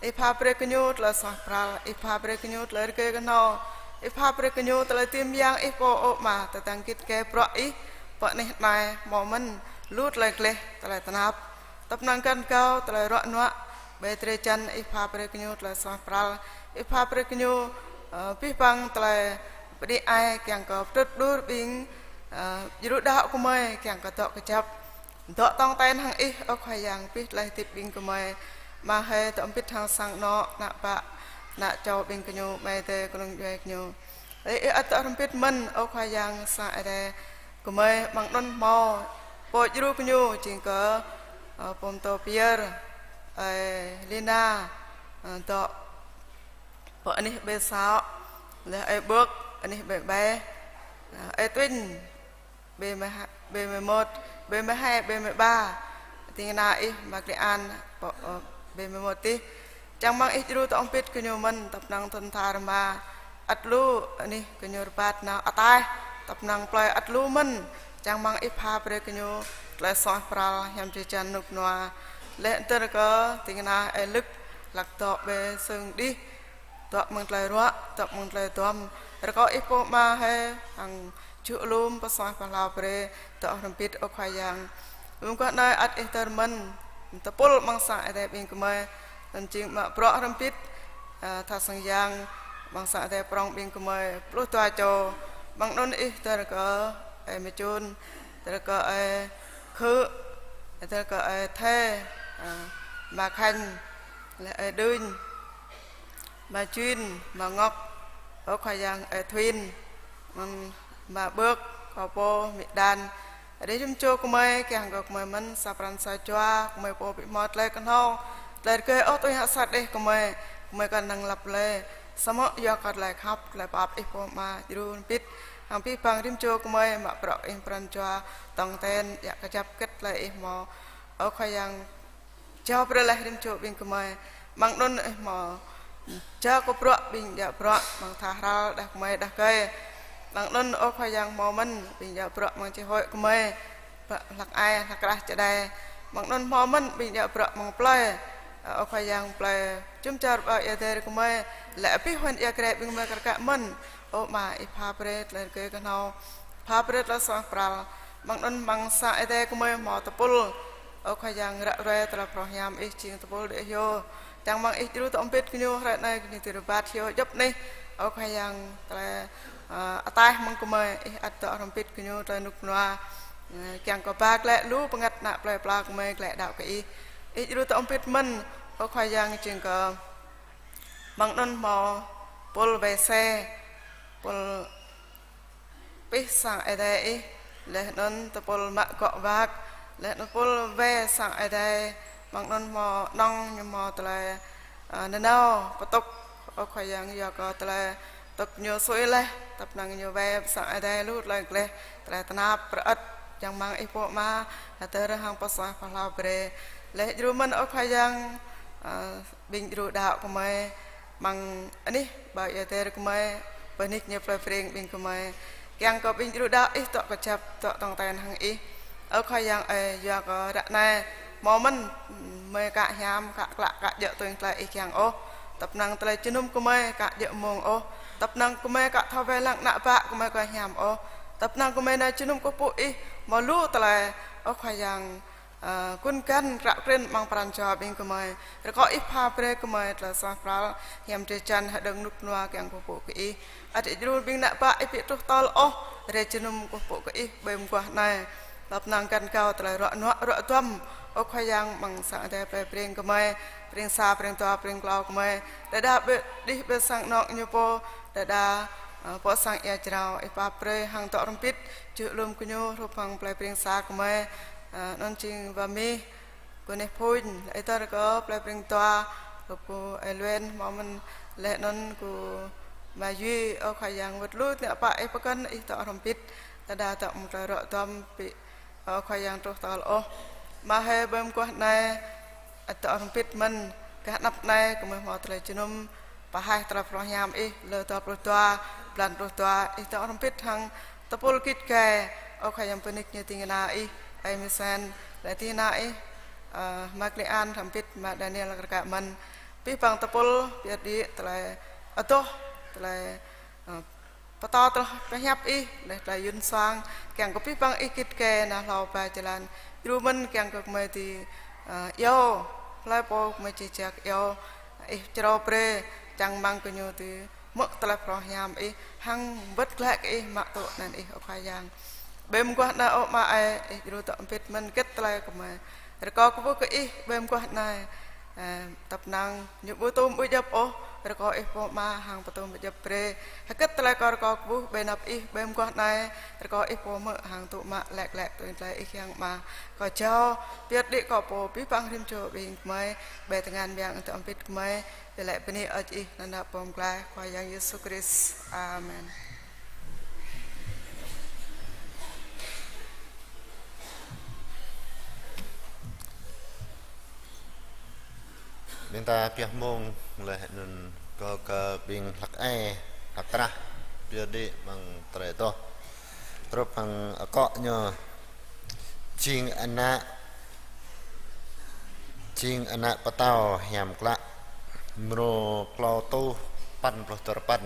Ih pha brơi kơ ñu tơlơi suaih pral, Ih pha brơi kơ ñu tơlơi rơgơi kơhnâo, Ih pha brơi kơ ñu tơlơi dưi mơyang Ih pô, ơ Ama, tơdang git gai bruă Ih pơ anih anai hmâo mơ̆n lu tơlơi gleh, tơlơi tơnap, tơpơnăng găn gao, tơlơi ruă nuă, ƀơi drơi jăn. Ih pha brơi kơ ñu tơlơi suaih pral, Ih pha brơi kơ ñu, ơ, abih bang tơlơi pơđĭ ai, kiăng kơ pơtrŭt pơđur ƀing, ơ, djru đaŏ gơmơi, kiăng kơ dŏ kơjăp, dŏ tong ten hăng Ih, ơ Khua Yang, abih tơlơi hơdip ƀing gơmơi. Ama hơi, dŏ hơbĭt hăng sang anŏ, ană bă, ană čô ƀing gơñu, amai adơi, kơnung djuai gơñu. Ih, Ih ăt dŏ hrŏm hơbĭt mơ̆n, ơ Khua Yang, sang Ơi Adai gơmơi. Amăng anŭn hmâo pô djru gơñu jing kơ, ơ, pô mơtô Pier, ơi Lina, ơ, dŏ pơ anih ƀơi Săo, laih ơi Bưk, anih ƀơi Ƀai, ơ, ơi Tuin, ƀơi mười hai, ƀơi mười một, ƀơi mười hai, ƀơi mười ba, ding kơna Ih Ama Kli An, pơ, ơ, ƀơi mười một tih. Čang rơmang Ih djru dŏ hơbĭt gơñu mơ̆n, tơpơnăng thŭn tha rơma ăt lu, anih gơñu rơbat nao ataih, tơpơnăng plơi ăt lu mơ̆n. Čang rơmang Ih pha brơi gơñu tơlơi suaih pral hiam drơi jăn, rơnŭk rơnua, Laih dơ̆ng rơkâo ding kơna ơi Lưk, hlak dŏ ƀơi sưng đih, dŏ amăng tơlơi ruă, dŏ amăng tơlơi duăm. Rơkâo Ih pô Ama hơi hăng jŭ lŏm pơsuaih pơhlao brơi dŏ hrŏm hơbĭt, ơ Khua Yang. Lŏm kơ anai ăt Ih tơr mơ̆n, tơpul amăng sang Ơi Adai ƀing gơmơi, anŭn jing mă bruă hrŏm hơbĭt, ơ, tha sang yang amăng sang Ơi Adai prŏng ƀing gơmơi pluh dua čô, amăng anŭn Ih tơr kơ ơi Mơčun, tơr kơ ơi Khư, tơr kơ ơi Thê, ơ, Ama Khanh, laih ơi Đưnh, Ama Juin, Ama Ngŏk, ơ Khua Yang, ơi Thuin, mơ̆n Ama Bưk, kâo pô, amĭ Đan. Adai rĭm čô gơmơi, kiăng kơ gơmơi mơ̆n sa pran sa jua, gơmơi pô ƀu hmâo tơlơi kơhnâo, tơlơi rơgơi ôh tui hăng asar đeh gơmơi, gơmơi kơnang lăp lơi. Samơ̆ yua kơ tơlơi khăp, tơlơi pap Ih pô Ama djru hơbĭt. Hăng abih bang rĭm čô gơmơi, mă bruă Ih pran jua, tong ten, djă kơjăp hơget tơlơi Ih hmâo, ơ Khua Yang, jao brơi laih rĭm čô ƀing gơmơi. Amăng anŭn Ih hmâo jao kơ bruă ƀing djă bruă, amăng tha hrăl đah kơmơi đah rơkơi. Amăng anŭn, ơ Khua Yang, hmâo mơ̆n ƀing djă bruă amăng čih huĭ gơmơi, hlăk ai, hlăk krah čơđai. Amăng anŭn hmâo mơ̆n ƀing djă bruă amăng plơi, ơ Khua Yang, plơi jum dar ƀơi Ơi Adai gơmơi, laih abih huĭ ia krĕ ƀing gơmơi kar kaĭ mơ̆n. Ơ Ama, Ih pha brơi tơlơi rơgơi kơhnâo, pha brơi tơlơi suaih pral. Amăng anŭn amăng sang Ơi Adai gơmơi hmâo tơpul, ơ Khua Yang, ră ruai tơlơi phrâo hiam Ih jing tơpul đĭ hyu. Čang mơ̆ng Ih djru dŏ hơbĭt gơñu hrơi anai, gơñu dưi rơbat hyu djŏp anih. Ơ Khua Yang, tơlơi, ơ, ataih mơ̆ng gơmơi, Ih ăt dŏ hrŏm hơbĭt gơñu tơlơi rơnŭk rơnua. Ơ, kiăng kơ ba glaĭ lu bơngăt ană plơi pla gơmơi glaĭ đaŏ kơ Ih. Ih djru dŏ hơbĭt mơ̆n, ơ Khua Yang, jing kơ amăng anŭn hmâo pul wai se, pul pih sang Ơi Adai Ih, laih anŭn tơpul mă gŏ wak, laih anŭn pul wai sang Ơi Adai, amăng anŭn hmâo anŏng ñu hmâo tơlơi, ơ, nanao pơtŭk, ơ Khua Yang, yua kơ tơlơi tŭk ñu sui laih, tơpă năng ñu wai sang Ơi Adai lu tơlơi gleh, tơlơi tơnap rơĕt, čang mơ̆ng Ih pô Ama, hơdơr hăng pơsuaih pơhlao brơi. Laih djru mơ̆n, ơ Khua Yang, ơ, ƀing djru đaŏ gơmơi, amăng anih ƀơi Ơi Adai gơmơi, pơnik ñu plơi Breng ƀing gơmơi. Kiăng kơ ƀing djru đaŏ Ih dŏ kơjăp, dŏ tong ten hăng Ih. Ơ Khua Yang ơi, yua kơ ră anai hmâo mơ̆n gơmơi ka hiam, ka klă, ka djơ̆ tui tơlơi Ih kiăng ôh. Tơpă năng tơlơi jơnum gơmơi ka djơ̆ mông ôh. Tơpă năng gơmơi ka thâo wai lăng ană bă gơmơi kơ hiam ôh. Tơpă năng gơmơi nao jơnum kơkuh pơpŭ Ih, hmâo lu tơlơi, ơ Khua Yang, ơ, kŭn găn kră krĭn amăng pran jua ƀing gơmơi. Rơkâo Ih pha brơi gơmơi tơlơi suaih pral, hiam drơi jăn hơđơ̆ng rơnŭk rơnua kiăng kơkuh pơpŭ kơ Ih. Ăt Ih djru ƀing ană bă Ih ƀu truh tơl ôh, rai jơnum kơkuh pơpŭ kơ Ih ƀơi mơguah anai. Tơpă năng găn kơ tơlơi ruă nuă ruă duăm, ơ Khua Yang, amăng sang Ơi Adai plơi Breng gơmơi, Breng sa, Breng dua, Breng klâo gơmơi. Đơđa ƀơi đih ƀơi sang anŏ ñu pô, đơđa, ơ, pơ sang ia jrao, Ih pap brơi hăng dŏ hrŏm hơbĭt, jơ̆ lŏm gơñu, hrup hăng plơi Breng sa gơmơi, ơ, anŭn jing Wa Mih, kơ neh Phun, laih dơ̆ng rơkâo plơi Breng dua, kơ pô Ơi Luen, hmâo mơ̆n, laih anŭn kơ Ama Yui, ơ Khua Yang, wơ̆t lu ană bă Ih pơkŏn, Ih dŏ hrŏm hơbĭt, đơđa dŏ amăng tơlơi ruă duăm ƀu, ơ Khua Yang, truh tơl ôh. Ama hơi, ƀơi mơguah anai, ăt dŏ hrŏm hơbĭt mơ̆n, gah anăp anai, gơmơi hmâo tơlơi jơnum, pơhaih tơlơi phrâo hiam Ih, lơ dua pluh dua, blan pluh dua, Ih dŏ hrŏm hơbĭt hăng tơpul git gai, ơ Khua Yang, pơnik ñu ding kơna Ih, ơi Misen, laih ding kơna Ih, ơ, Ama Klian, hrŏm hơbĭt Ama Daniel kar kaĭ mơ̆n. Abih bang tơpul, pơyơr đĭ tơlơi adoh, tơlơi, ơ, pơtô tơlơi pơhiăp Ih, laih tơlơi yun suang, kiăng kơ abih bang Ih git gai nao hlâo ba jơlan. Djru mơ̆n kiăng kơ gơmơi dưi, ơ, iâu, hlơi pô gơmơi či jak iâu, Ih črâo brơi, čang mơ̆ng gơñu dưi hmư̆ tơlơi phrâo hiam Ih, hăng wơ̆t glaĭ kơ Ih, mă tŭ anăn Ih, ơ Khua Yang. Ƀơi mơguah anai, ơ Ama ơi, Ih djru dŏ hơbĭt mơ̆n hơget tơlơi gơmơi rơkâo kơkuh kơ Ih ƀơi mơguah anai. Ơ, tơpă năng ñu ƀu tŭm ƀu djŏp ôh, rơkâo Ih pô Ama hăng pơtŭm ƀu djŏp brơi. Hơget tơlơi kâo rơkâo kơkuh ƀơi anăp Ih ƀơi mơguah anai, rơkâo Ih pô hmư̆ hăng tŭ mă laih glaĭ tui tơlơi Ih kiăng Ama. Kâo jao pơyơr đĭ kơ pô abih bang rĭm čô ƀing gơmơi, ƀơi tơngan mơyang dŏ hơbĭt gơmơi, ƀơi lĕ bơni hơơč Ih, anăn Pô Pơklaih Khua Yang Yêsu Krist. Amen. Ƀing ta pioh mông laih anŭn kâo kơ ƀing hlăk ai, hlăk krah, pioh đĭ amăng tơlơi adoh. Hrup hăng akŏ ñu, jing ană Jing Ană Pơtao Hiam Klă, mrô klâo rơtuh păn pluh duarơpăn.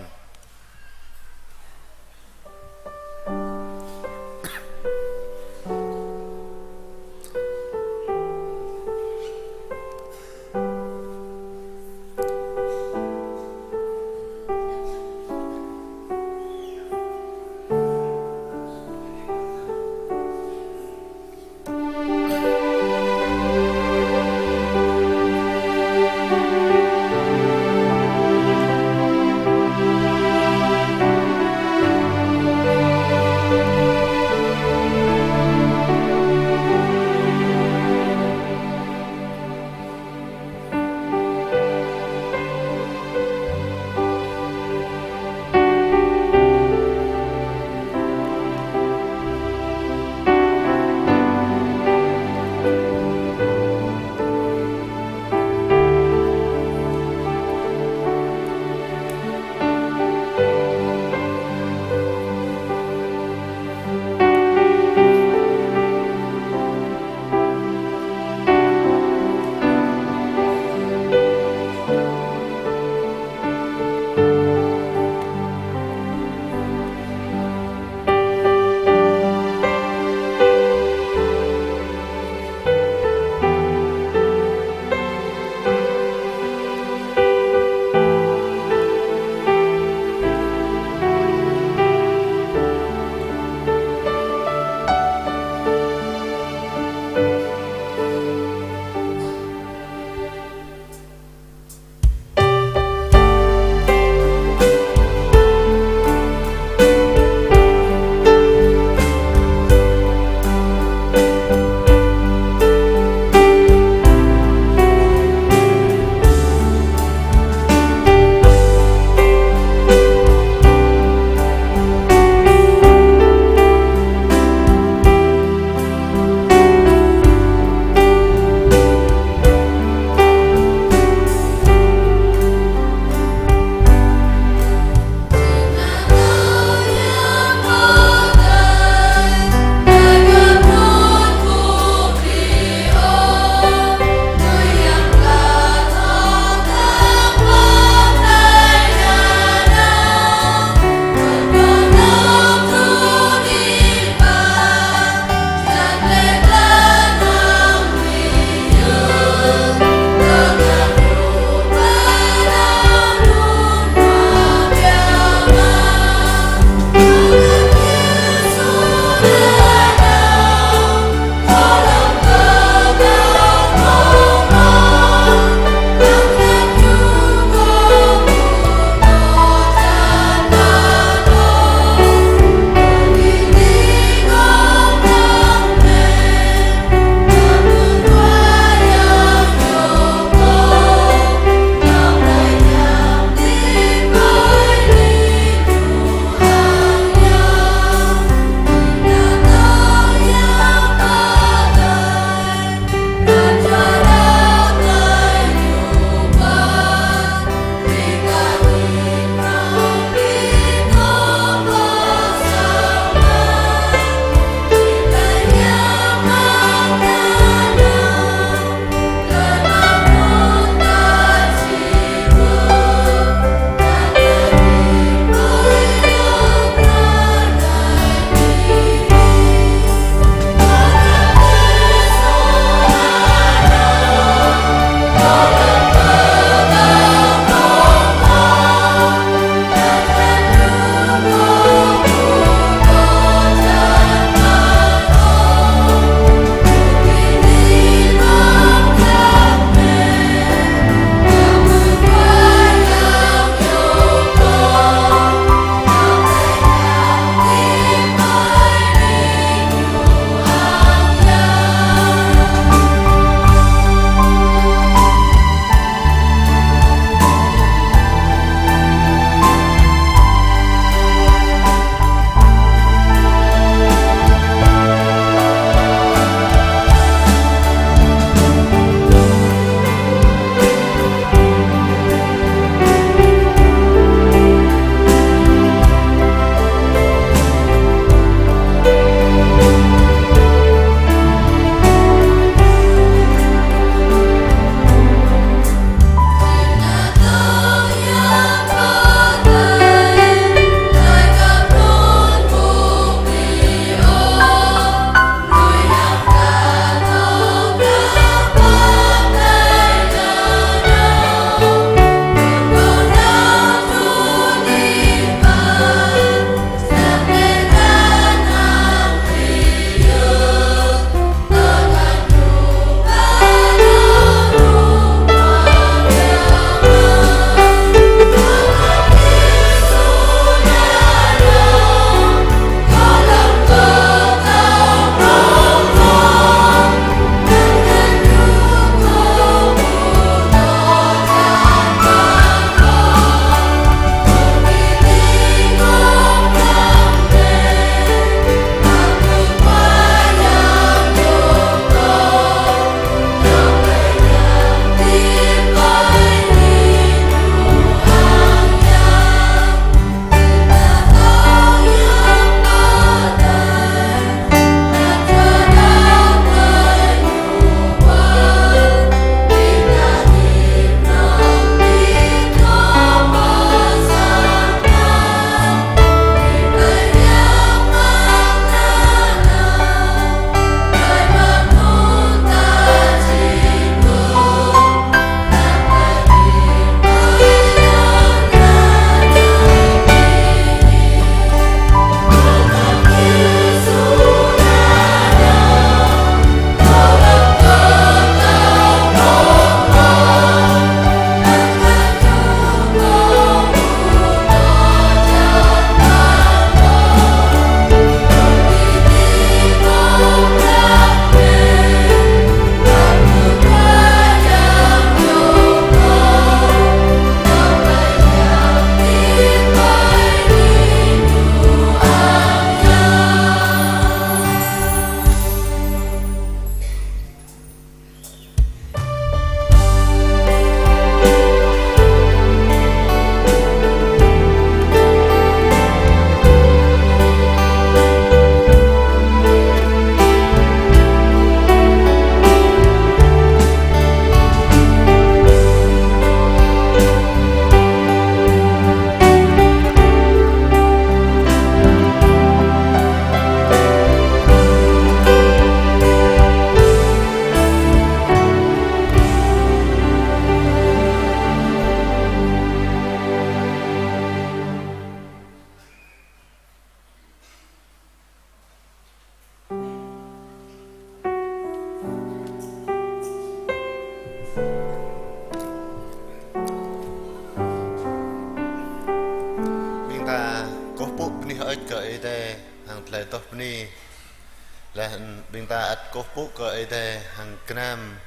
Laih ƀing ta ăt kơkuh pơpŭ kơ Ơi Adai hăng gơnam,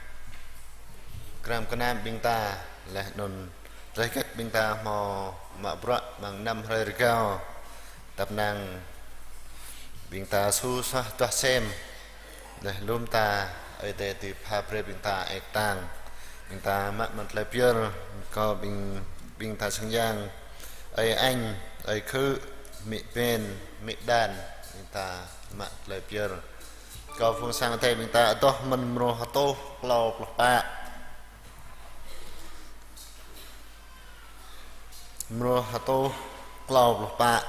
gơnam gơnam ƀing ta, laih anŭn tơlơi hơget ƀing ta hmâo mă bruă amăng năm hrơi rơgao. Tăp năng ƀing ta su suaih duah sem, laih lŏm ta Ơi Adai dưi pha brơi ƀing ta ek tang. Ƀing ta mă mơ̆n tơlơi pơyơr, kơ ƀing, ƀing ta sang yang, ơi Anh, ơi Khư, amĭ Ben, amĭ Đan, ƀing ta mă tơlơi pơyơr. Kơ phung sang Ơi Adai ƀing ta adoh mơ̆n mrô hơtuh klâo pluh pă. Mrô hơtuh klâo pluh pă.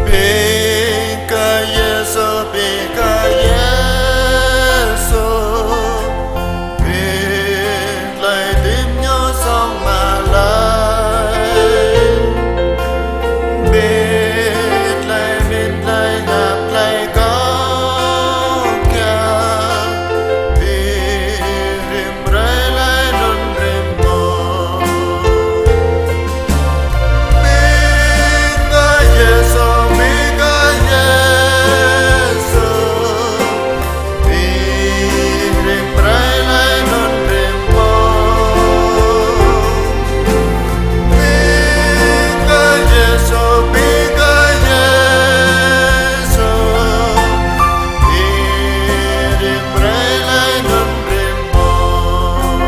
Bĭ kơ Yêsu, bĭ kơ Yêsu, bĭ tơlơi hơdip ñu song mă lơi. Bĭ tơlơi mĭn, tơlơi hơngăp, tơlơi kâo kiăng, bĭ rĭm hrơi laih anŭn rĭm mông. Bĭ kơ Yêsu, bĭ kơ Yêsu, bĭ rĭm hrơi laih anŭn rĭm mông. Bĭ kơ Yêsu, bĭ kơ Yêsu, bĭ rĭm hrơi laih anŭn rĭm mông.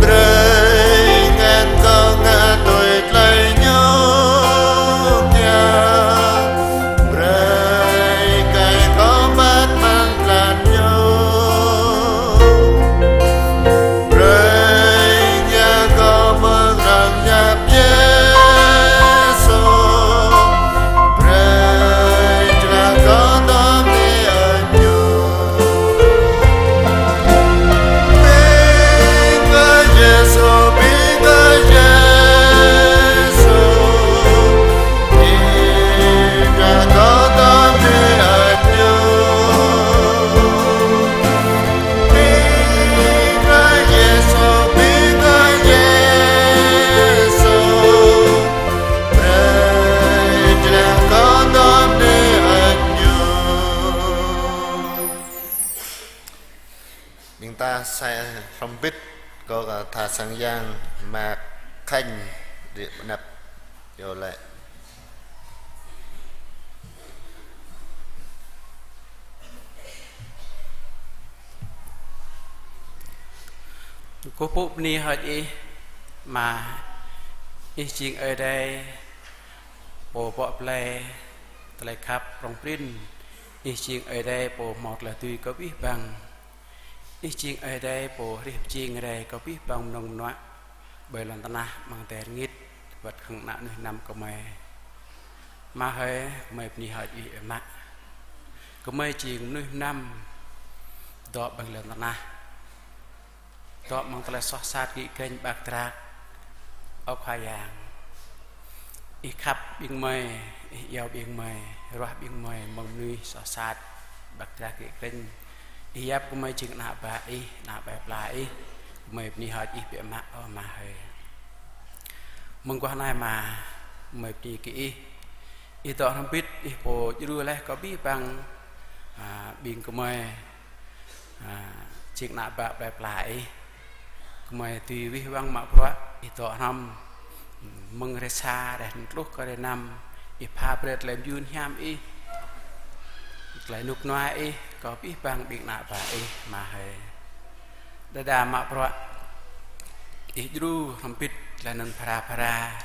Brơi ngan kâo ngă tui tơlơi ñu kiăng. Brơi kơ kâo pơmat amăng tơlơi ñu. Brơi kơ kâo mơ̆ng rŏng hiăp Yêsu. Brơi jơlan kâo tŏm ƀơi ñu. Bĭ kơ Yêsu, bĭ kơ Yêsu, bĭ kơ kâo tŏm ƀơi ñu. Bĭ kơ Yêsu, bĭ kơ Yêsu, brơi jơlan kâo tŏm ƀơi ñu. Ƀing ta sa hrŏm hơbĭt kơ tha sang yang Mạc Khánh rĭ pơanăp iâu laĭ. Kơkuh pơpŭ bơni hơơč Ih, Ama, Ih jing Ơi Adai pô bŏ blai tơlơi khăp prŏng prin. Ih jing Ơi Adai pô hmâo tơlơi dưi kơ abih bang. Ih jing Ơi Adai pô hrih pơjing rai kơ abih bang mơnơ̆ng mơnuă ƀơi lŏn tơnah amăng adai rơngit, wơ̆t hăng ană mơnuih anăm gơmơi. Ama hơi, gơmơi bơni hơơč Ih biă mă. Gơmơi jing mơnuih anăm dŏ ƀơi lŏn tơnah, dŏ amăng tơlơi soh sat gĭ gĕñ ƀak drak. Ơ Khua Yang, Ih khăp ƀing gơmơi, Ih iâu ƀing gơmơi, ruah ƀing gơmơi mơ̆ng mơnuih soh sat ƀak drak gĭ gĕñ. Ih yap gơmơi jing ană bă Ih, ană plơi pla Ih. Gơmơi bơni hơơč Ih biă mă, ơ Ama hơi. Mơguah anai Ama, gơmơi bơni kơ Ih. Ih dŏ hrŏm hơbĭt, Ih pô djru laih kơ abih bang, a, ƀing gơmơi, a, jing ană bă plơi pla Ih. Gơmơi dưi wih wăng mă bruă, Ih dŏ hrŏm mơ̆ng hrơi sa, hrơi tluh kơ hrơi năm, Ih pha brơi tơlơi mơyun hiam Ih, tơlơi rơnŭk rơnua Ih kơ abih bang ƀing ană bă Ih, Ama hơi. Đơđa mă bruă Ih djru hrŏm hơbĭt laih anŭn phara phara,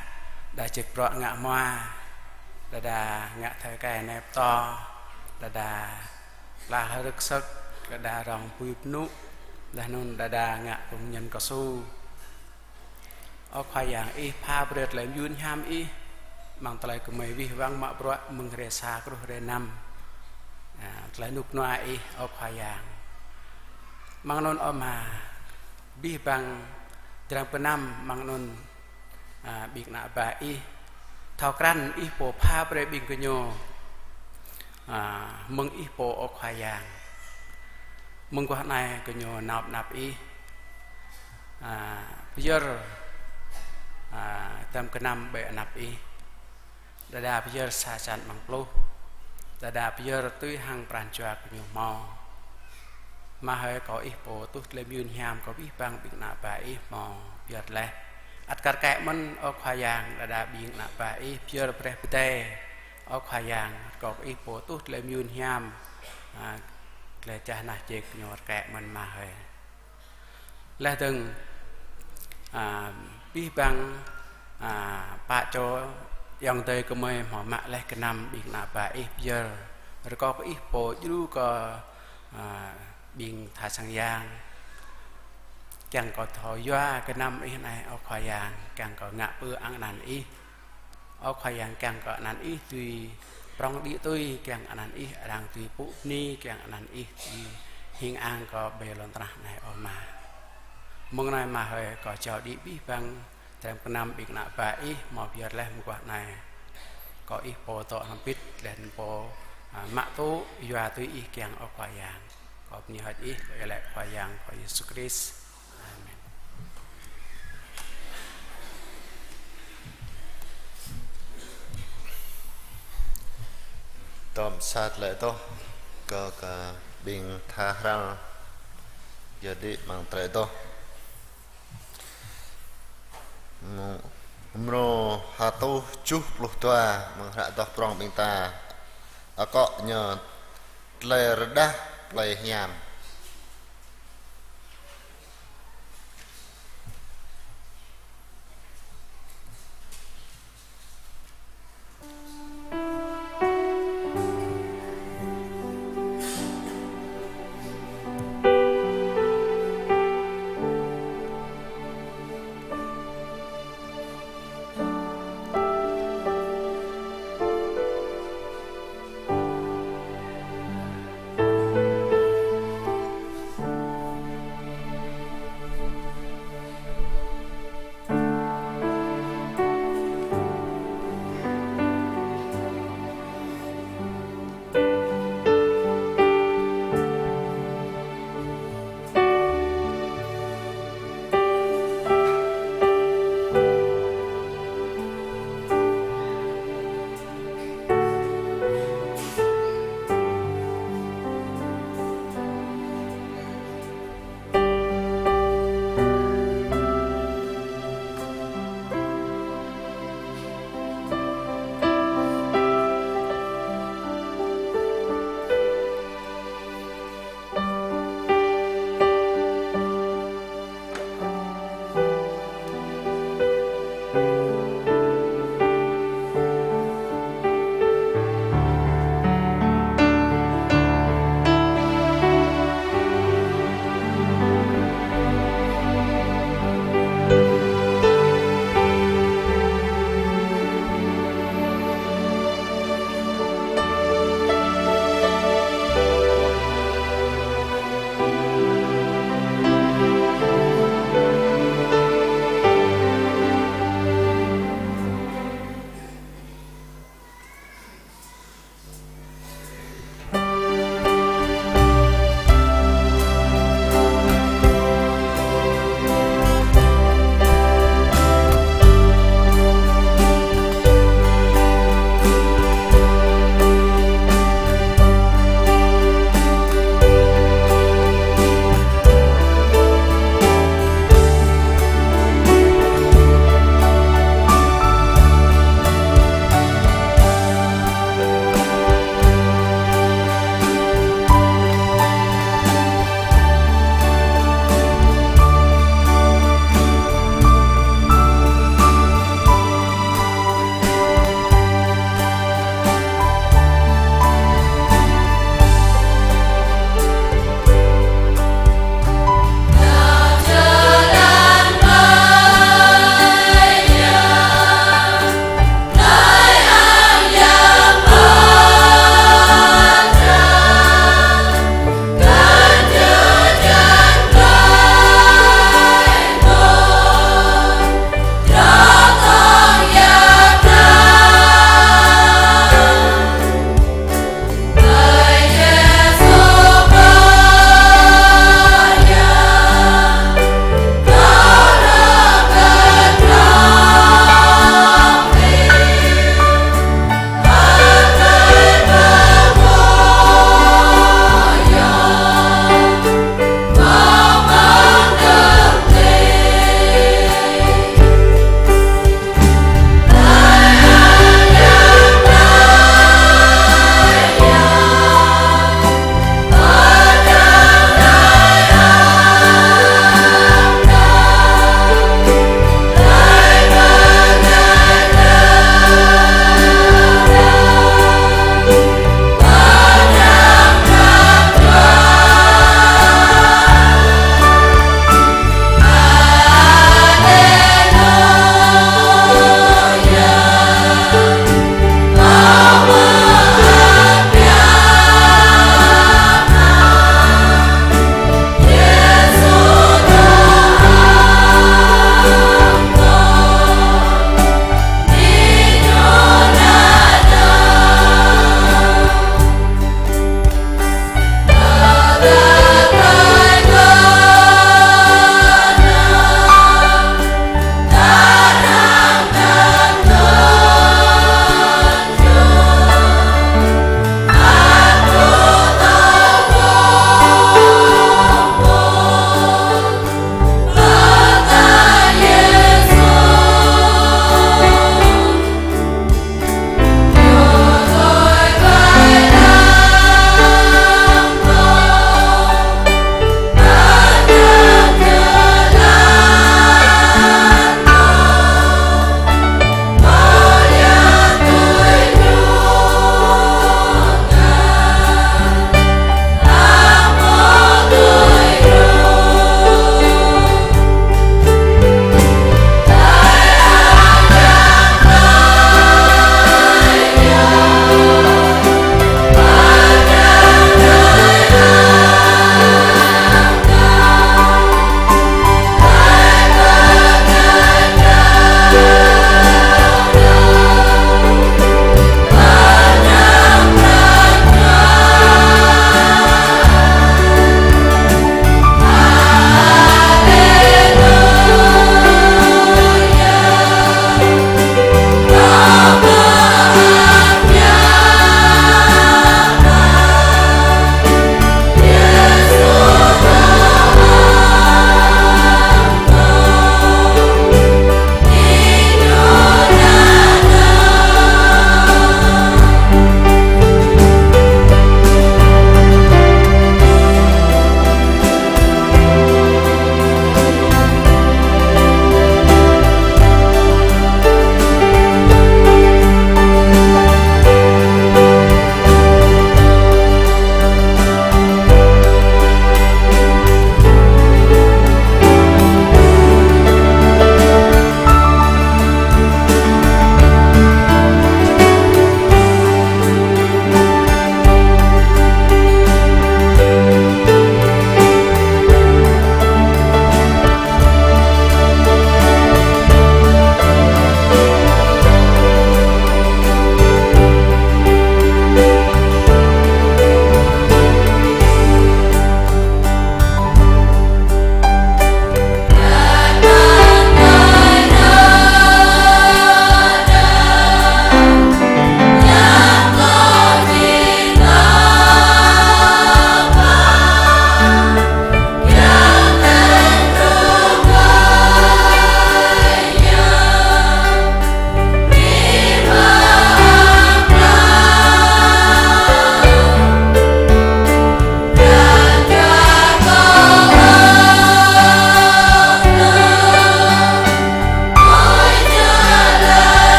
đa čih bruă ngă hmua, đơđa ngă thâo kai nai pơtô, đơđa pla hrơ̆k sơ̆k, đơđa rong apui pơnŭ, laih anŭn đơđa ngă công nhân cao su. Ơ Khua Yang, Ih pha brơi tơlơi mơyun hiam Ih Mơ̆ng tơlơi gơmơi wih wăng mă bruă mơ̆ng hrơi sa truh hrơi năm. A, tơlơi rơnŭk rơnua Ih, ơ Khua Yang. Mơ̆ng anŭn ơ Ama, abih bang dram gơnam mơ̆ng anŭn, a, ƀing ană bă Ih. Thâo krăn Ih pô pha brơi ƀing gơñu, a, mơ̆ng Ih pô ơ Khua Yang. Mơguah anai gơñu nao pơ anăp Ih. A, pơyơr, a, dram gơnam ƀơi anăp Ih. Đơđa pơyơr sa črăn amăng pluh. Đơđa pơyơr tui hăng pran jua gơñu hmâo. Ama hơi, kâo Ih pô tuh tơlơi mơyun hiam kơ abih bang ƀing ană bă Ih hmâo pơyơr laih. Ăt kar kaĭ mơ̆n ơ Khua Yang, đơđa ƀing ană bă Ih pơyơr brơi pơdai. Ơ Khua Yang, kâo Ih pô tuh tơlơi mơyun hiam, a, tơlơi čah nah jĕ gơñu rơkâo mơ̆n Ama hơi. Laih dơ̆ng, a, abih bang, a, pă čô ayŏng adơi gơmơi hmâo mă laih gơnam ƀing ană bă Ih pơyơr. Rơkâo kơ Ih pô djru kơ, a, ƀing tha sang yang. Kiăng kơ thâo yua gơnam Ih anai ơ Khua Yang, kiăng kơ ngă pơư ang anăn Ih. Ơ Khua Yang, kiăng kơ anăn Ih dưi prŏng đĭ tui, kiăng anăn Ih arăng dưi pŭ bơni, kiăng anăn Ih dưi hing ang kơ ƀơi lŏn tơnah anai ơ Ama. Mơ̆ng anai Ama hơi, kâo jao đĭ abih bang dram gơnam ƀing ană bă Ih hmâo pơyơr laih mơguah anai. Kâo Ih pô dŏ hrŏm hơbĭt laih anŭn pô, a, mă tŭ yua tui Ih kiăng ơ Khua Yang. Kâo bơni hơơč Ih, kâo iâu laĭ Khua Yang, kơ Yêsu Krist. Amen. Tơm sat lĕ tŏh, kơ, kơ ƀing tha hrăl, yơh đĭ mơ̆ng tơlơi tŏh. Mrô, mrô ha rơtuh tơjuh pluh dua, mơ̆ng hră Adoh Prŏng ƀing ta. Akŏ ñu: Tơlơi rơđah plei hiam.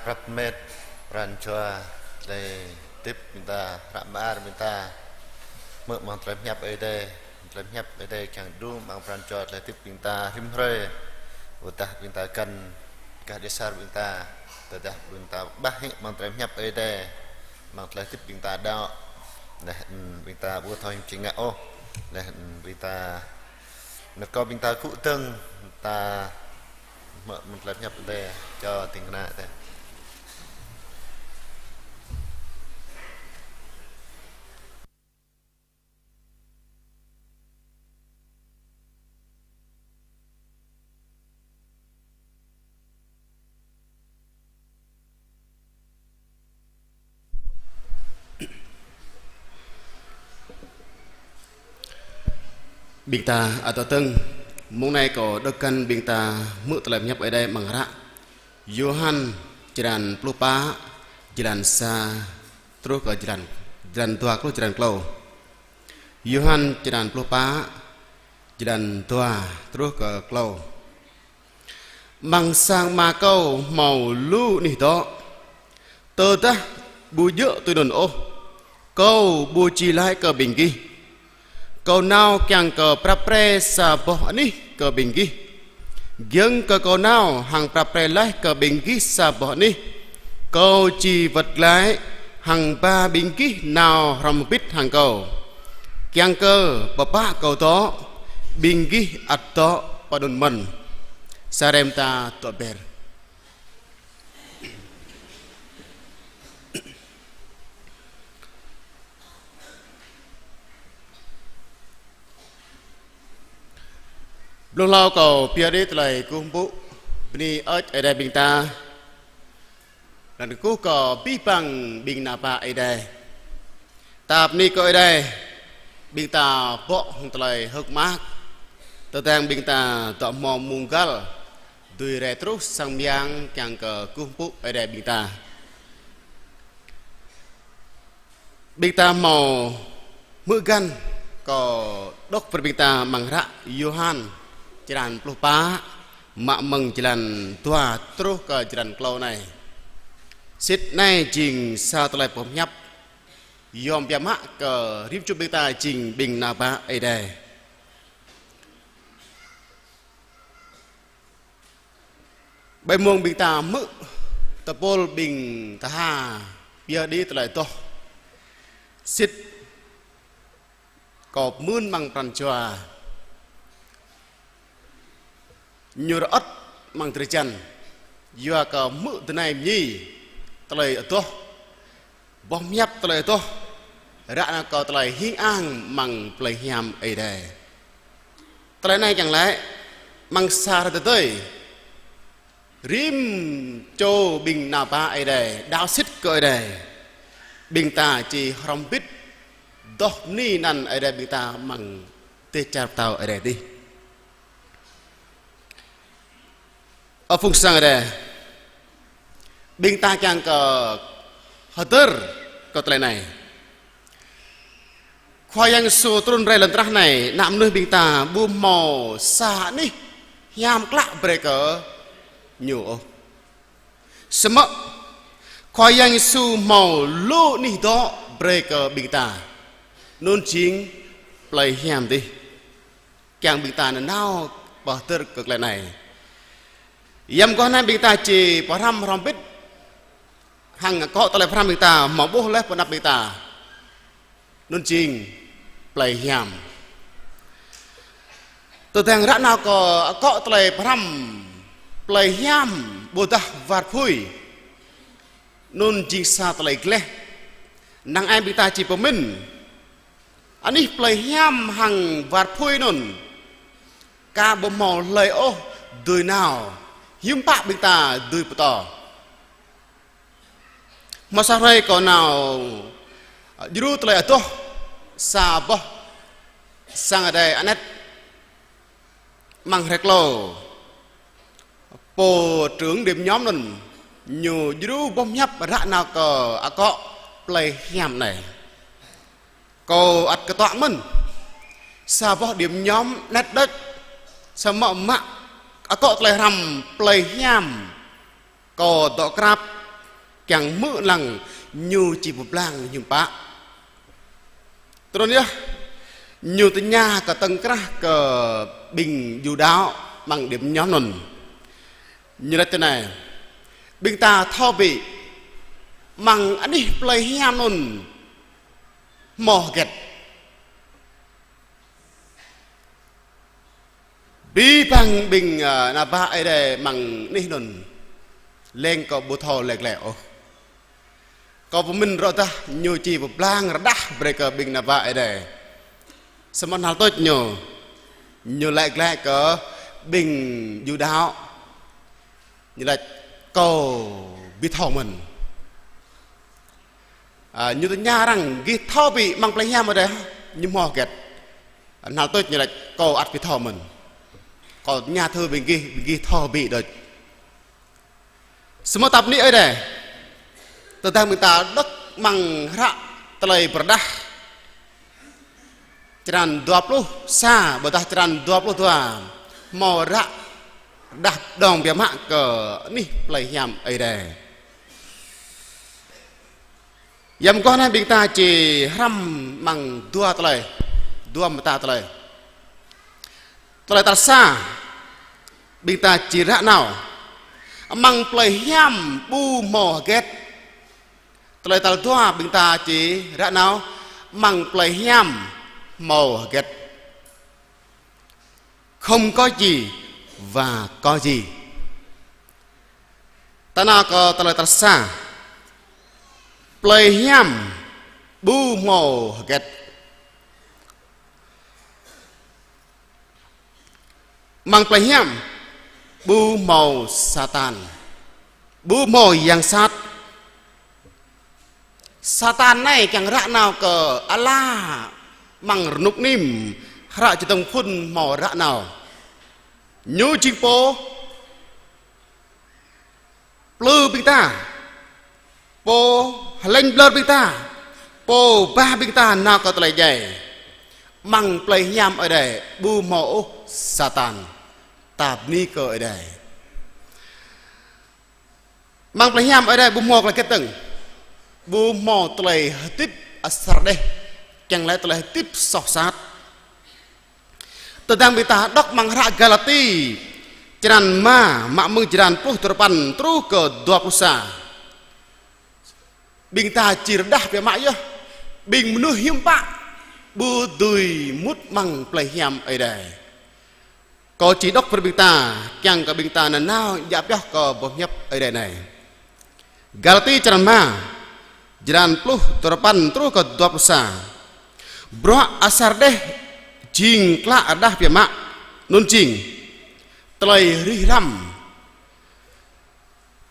Prăp met pran jua tơlơi hơdip ƀing ta, hră mơar ƀing ta hmư̆ amăng tơlơi pơhiăp Ơi Adai, tơlơi pơhiăp Ơi Adai kiăng đŭng amăng pran jua tơlơi hơdip ƀing ta rĭm hrơi. Ƀôdah ƀing ta găn gah dêh asar ƀing ta, tơdah ƀing ta ƀah hĭ amăng tơlơi pơhiăp Ơi Adai, amăng tơlơi hơdip ƀing ta đaŏ, laih anŭn ƀing ta ƀu thâo hiư̆m či ngă ôh, laih anŭn ƀing ta, anŭn kâo ƀing ta kơkuh dơ̆ng, ta hmư̆ amăng tơlơi pơhiăp Ơi Adai, čô ding kơna tĕ. Ƀing ta ăt tơdơ̆ng, mông anai kâo đŏk găn ƀing ta hmư̆ tơlơi pơhiăp Ơi Adai amăng hră Yôhan črăn pluh pă, jơlan sa truh kơ jơlan, jơlan dua truh jơlan klâo. Yôhan črăn pluh pă, jơlan dua truh kơ klâo. Amăng sang Ama Kâo hmâo lu anih dŏ. Tơdah ƀu djơ̆ tui anŭn ôh, Kâo ƀu či laĭ kơ ƀing gih: Kâo nao kiăng kơ prăp pre sa boh anih kơ ƀing gih. Giŏng kơ Kâo nao hăng prăp pre laih kơ ƀing gih sa boh anih, Kâo či wơ̆t glaĭ hăng ba ƀing gih nao hrŏm hơbĭt hăng Kâo, kiăng kơ Pơpă Kâo dŏ, ƀing gih ăt dŏ pơ anŭn mơ̆n. Sa rem ta tŏ ber. Blung hlâo kâo pơyơr đĭ tơlơi kơkuh pơpŭ bơni hơơč Ơi Adai ƀing ta, lăng kơkuh kơ abih bang ƀing ană bă Ơi Adai. Ta bơni kơ Ơi Adai, ƀing ta bŏ hăng tơlơi hơ̆k mơak, tơdang ƀing ta dŏ hmâo mông găl dưi rai truh sang mơyang kiăng kơ kơkuh pơpŭ Ơi Adai ƀing ta. Ƀing ta hmâo hmư̆ găn, kâo đŏk brơi ƀing ta amăng hră Yôhan črăn pluh pă, mă mơ̆ng jơlan dua truh kơ jơlan klâo anai. Sĭt anai jing sa tơlơi pơhiăp yom biă mă kơ rĭm čô ƀing ta jing ƀing ană bă Ơi Adai. Ƀơi mông ƀing ta hmư̆ tơpul ƀing tha pơyơr đĭ tơlơi adoh, sĭt kâo pơmưn amăng pran jua ñu rơŏt amăng drơi jan, yua kơ hmư̆ tơnai mơñi tơlơi adoh, boh pơhiăp tơlơi adoh, ră anai kơ tơlơi hing ang amăng plei hiam Ơi Adai. Tơlơi anai kiăng laĭ, amăng sa hrơi tơdơi, rĭm čô ƀing ană bă Ơi Adai, đaŏ sĭt kơ Ơi Adai, ƀing ta či hrŏm hơbĭt adoh bơni anăn Ơi Adai ƀing ta amăng dêh čar pơtao Ơi Adai adih. Ơ phung sang Ơi Adai, ƀing ta kiăng kơ hơdơr kơ tơlơi anai. Khua Yang Yêsu trŭn rai lŏn tơnah anai, ană mơnuih ƀing ta ƀu hmâo sa anih hiam klă brơi kơ ñu ôh. Samơ̆ Khua Yang Yêsu hmâo lu anih dŏ brơi kơ ƀing ta. Anŭn jing plei hiam adih. Kiăng ƀing ta nanao pơhơdơr kơ tơlơi anai. Yăm mơguah anai ƀing ta či pơhrăm hrŏm hơbĭt hăng akŏ tơlơi pơhrăm ƀing ta, hmâo ƀuh laih pơ anăp ƀing ta. Anŭn jing plei hiam. Tơdang ră anai kơ akŏ tơlơi pơhrăm plei hiam ƀôdah war apui, anŭn jing sa tơlơi gleh. Năng ai ƀing ta či pơmĭn, anih plei hiam hăng war apui anŭn, aka ƀu hmâo hlơi ôh dưi nao, hiư̆m pă ƀing ta dưi pơtô. Hmâo sa hrơi kâo nao djru tơlơi adoh sa boh sang Ơi Adai anet amăng hrơi klâo. Pô trưởng điểm nhóm anŭn ñu djru boh pơhiăp ră anai kơ akŏ plei hiam anai. Kâo ăt kơtuă mơ̆n. Sa boh điểm nhóm anet đôč, samơ̆ mă akŏ tơlơi pơhrăm plei hiam Kâo dŏ krăp kiăng hmư̆ lăng ñu či pơblang hiư̆m pă. Tui anŭn yơh, ñu tơña kơ tơ̆ng krah kơ ƀing Yuđa amăng điểm nhóm anŭn. Ñu laĭ tui anai: Ƀing ta thâo bĭ amăng anih plei hiam anŭn hmâo hơget? Abih bang ƀing, ơ, ană bă Ơi Adai amăng anih anŭn leng kâo ƀu thâo laĭ glaĭ ôh. Kâo pơmĭn rŏ dah ñu či pơblang rơđah brơi kơ ƀing ană bă Ơi Adai. Samơ̆ hnal tuč ñu, ñu laĭ glaĭ kơ ƀing Yuđa. Ñu laĭ: Kâo ƀu thâo mơ̆n. Ơ, ñu tơña arăng: Gih thâo bĭ amăng plei hiam Ơi Adai ñu hmâo hơget? Hnal tuč ñu laĭ: Kâo ăt ƀu thâo mơ̆n. Kâo tơña thử ƀing gih, ƀing gih thâo bĭ đôč. Samơ̆ ta bơni Ơi Adai, tơdang ƀing ta đŏk amăng hră Tơlơi Pơrơđah črăn dua pluh sa, ƀôdah črăn dua pluh dua, hmâo ră rơđah dơ̆ng biă mă kơ anih plei hiam Ơi Adai. Yam mơguah anai ƀing ta či hrăm amăng dua tơlơi, dua mơta tơlơi. Tơlơi tal sa, ƀing ta či ră nao amăng plei hiam ƀu hmâo hơget. Tơlơi tal dua, ƀing ta či ră nao amăng plei hiam hmâo hơget. Không có gì và có gì. Ta nao kơ tơlơi tal sa. Plei hiam ƀu hmâo hơget. Amăng plei hiam ƀu hmâo Satan, ƀu hmâo yang sat. Satan anai kiăng ră nao kơ ala amăng rơnŭk nim, hră čơdơ̆ng phŭn hmâo ră nao. Ñu jing pô plư ƀing ta, pô hơlĕng ƀlŏr ƀing ta, pô ba ƀing ta nao kơ tơlơi djai. Amăng plei hiam Ơi Adai ƀu hmâo ôh Satan. Ta bơni kơ Ơi Adai. Amăng plei hiam Ơi Adai ƀu hmâo tơlơi hơget dơ̆ng. Ƀu hmâo tơlơi hơdip asar đeh, kiăng laĭ tơlơi hơdip soh sat. Tơdang ƀing ta đŏk amăng hră Galati, črăn rơma, mă mơ̆ng črăn pluh duarơpăn truh kơ dua pluh sa. Ƀing ta či rơđah biă mă yơh. Ƀing mơnuih hiư̆m pă ƀu dưi mŭt amăng plei hiam Ơi Adai. Kâo či đŏk brơi ƀing ta, kiăng kơ ƀing ta nanao djă pioh kơ boh hiăp Ơi Adai anai. Galati črăn rơma, črăn pluh duarơpăn truh kơ dua pluh sa. Bruă asar đeh jing klă rơđah biă mă, anŭn jing tơlơi rih răm,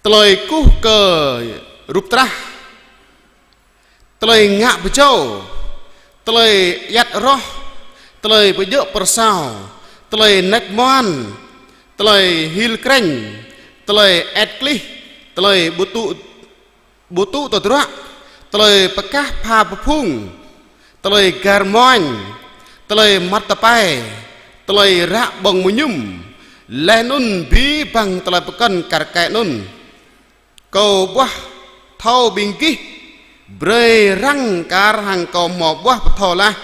tơlơi kơkuh kơ rup trah, tơlơi ngă pơjâo, tơlơi iăt roh, tơlơi pơjơ̆ pơrơsao, tơlơi nač muan, tơlơi hil krĕñ, tơlơi et klih, tơlơi ƀu tŭ, ƀu tŭ tơdruă, tơlơi pơkah pha pơphung, tơlơi gar muañ, tơlơi măt tơpai, tơlơi ră ƀơ̆ng mơñum, laih anŭn abih bang tơlơi pơkŏn kar kaĭ anŭn. Kâo ƀuah thâo ƀing gih brơi răng kar hăng kâo hmâo ƀuah pơthâo laih.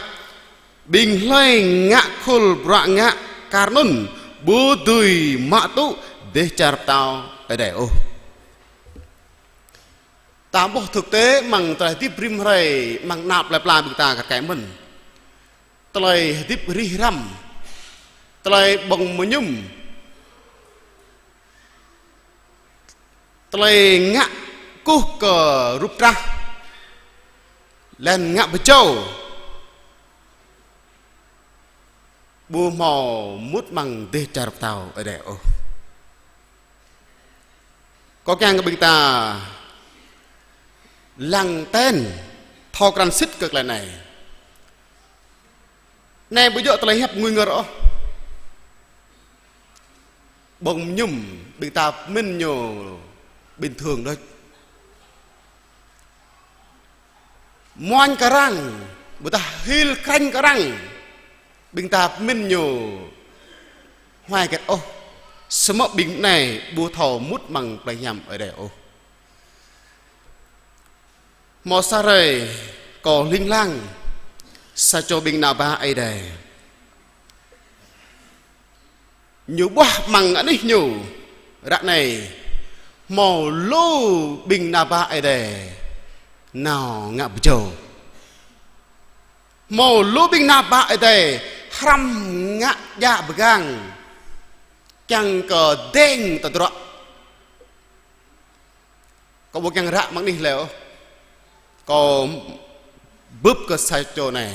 Ƀing hlơi ngă khul bruă ngă kar anŭn ƀu dưi mă tŭ dêh čar pơtao Ơi Adai ôh. Ta ƀuh thực tế amăng tơlơi hơdip rĭm hrơi amăng anăp plơi pla ƀing ta kar kaĭ mơ̆n. Tơlơi hơdip rih răm, tơlơi ƀơ̆ng mơñum, tơlơi ngă kơkuh kơ rup trah, laih anŭn ngă pơjâo, ƀu hmâo mŭt amăng dêh čar pơtao Ơi Adai ôh. Kâo kiăng kơ ƀing ta lăng ten, thâo krăn sĭt kơ tơlơi anai. Anai ƀu djơ̆ tơlơi hiăp ngui ngor ôh. Ƀơ̆ng mơñum ƀing ta pơmĭn ñu bình thường đôč. Muañ kơ arăng, ƀôdah hil krĕñ kơ arăng, ƀing ta pơmĭn ñu huai hơget ôh. Samơ̆ ƀing anai ƀu thâo mŭt amăng plei hiam Ơi Adai ôh. Hmâo sa hrơi kâo hling hlang sa čô ƀing ană bă Ơi Adai. Ñu ƀuah amăng anih ñu, ră anai hmâo lu ƀing ană bă Ơi Adai nao ngă pơjâo. Hmâo lu ƀing ană bă Ơi Adai hrăm ngă djă pơgang, kiăng kơ deng tơdruă. Kâo ƀu kiăng ră amăng anih lĕ ôh. Kâo bưp kơ sa čô anai.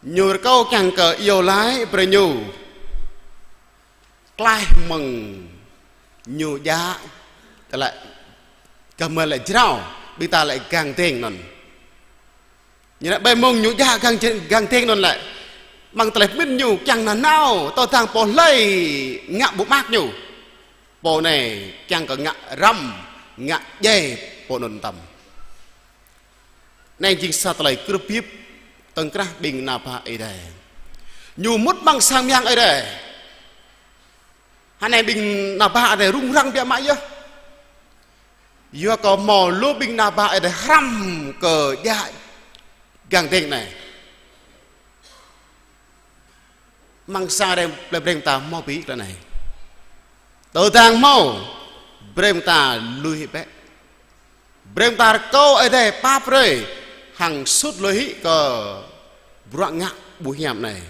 Ñu rơkâo kiăng kơ iâu laĭ brơi ñu. Klaih mơ̆ng ñu djă, tơlơi kơ mơ̆ lĕ jrao, ƀing ta lĕ gang deng anŭn. Ñu laĭ ƀơi mông ñu djă gang, gang deng anŭn lĕ. Amăng tơlơi pơmĭn ñu kiăng nanao, tơdang pô hlơi ngă ƀu mơak ñu, pô anai kiăng kơ ngă răm, ngă djai pô anŭn tăm. Anai jing sa tơlơi krưp hip tơ̆ng krah ƀing ană bă Ơi Adai. Ñu mŭt amăng sang mơyang Ơi Adai. Hơnai ƀing ană bă Ơi Adai rŭng răng biă mă yơh. Yua kơ hmâo lu ƀing ană bă Ơi Adai hrăm kơ djă gang deng anai. Amăng sang Ơi Adai plei Breng ta hmâo ƀu hĭ tơlơi anai. Tơdang hmâo, brơi ƀing ta lui hĭ bĕ. Brơi ƀing ta rơkâo Ơi Adai pap brơi, hăng sut lui hĭ kơ bruă ngă ƀu hiam anai.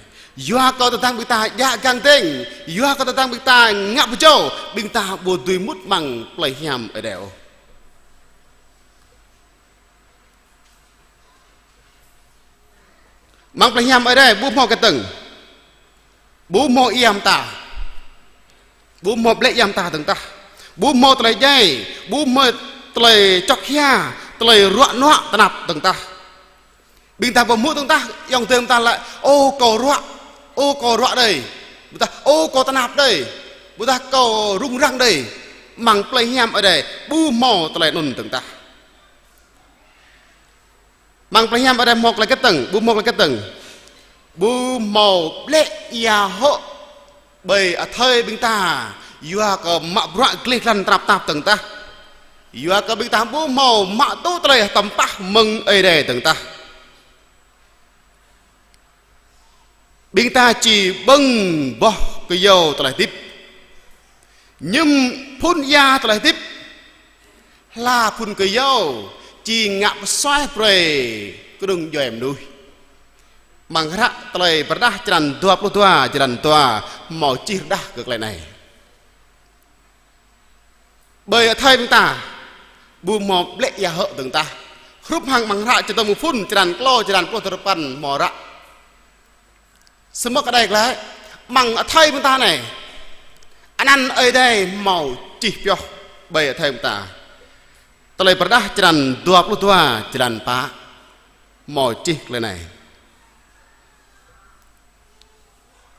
Yua kơ tơdang ƀing ta djă gang deng, yua kơ tơdang ƀing ta ngă pơjâo, ƀing ta ƀu dưi mŭt amăng plei hiam Ơi Adai ôh. Amăng plei hiam Ơi Adai ƀu hmâo kơtơ̆ng, ƀu hmâo ia mơta, ƀu hmâo ƀlĕ ia mơta dơ̆ng tah, ƀu hmâo tơlơi djai, ƀu hmâo tơlơi čŏk hia, tơlơi ruă nuă tơnap dơ̆ng tah. Ƀing ta ƀu hmư̆ dơ̆ng tah, ayŏng adơi ta laĭ, ơ kâo ruă, ơ kâo ruă đơi, ƀôdah ơ kâo tơnap đơi, ƀôdah kâo rŭng răng đơi. Amăng plei hiam Ơi Adai ƀu hmâo tơlơi anŭn dơ̆ng tah. Amăng plei hiam Ơi Adai hmâo tơlơi kơtơ̆ng, ƀu hmâo tơlơi kơtơ̆ng. Ƀu hmâo ƀlĕ ia hŏ ƀơi athơi ƀing ta, yua kơ mă bruă gleh glan tơnap tap dơ̆ng tah. Yua kơ ƀing ta ƀu hmâo mă tŭ tơlơi hơtăm pah mơ̆ng Ơi Adai dơ̆ng tah. Ƀing ta či ƀơ̆ng boh kơyâo tơlơi hơdip. Mơñum phŭn ia tơlơi hơdip. Hla phŭn kơyâo či ngă pơsuaih brơi kơnung djuai mơnuih. Amăng hră Tơlơi Pơrơđah črăn dua pluh dua, jơlan dua, hmâo čih rơđah kơ tơlơi anai. Ƀơi athơi ƀing ta, ƀu hmâo ƀlĕ ia hŏ dơ̆ng tah. Hrup hăng amăng hră Čơdơ̆ng Mơ̆ng Phŭn, črăn klâo, jơlan pluh duapăn hmâo ră. Samơ̆ kơđai glaĭ, amăng athơi ƀing ta anai, anăn Ơi Adai hmâo čih pioh ƀơi athơi ƀing ta. Tơlơi Pơrơđah črăn dua pluh dua, jơlan pă, hmâo čih tơlơi anai.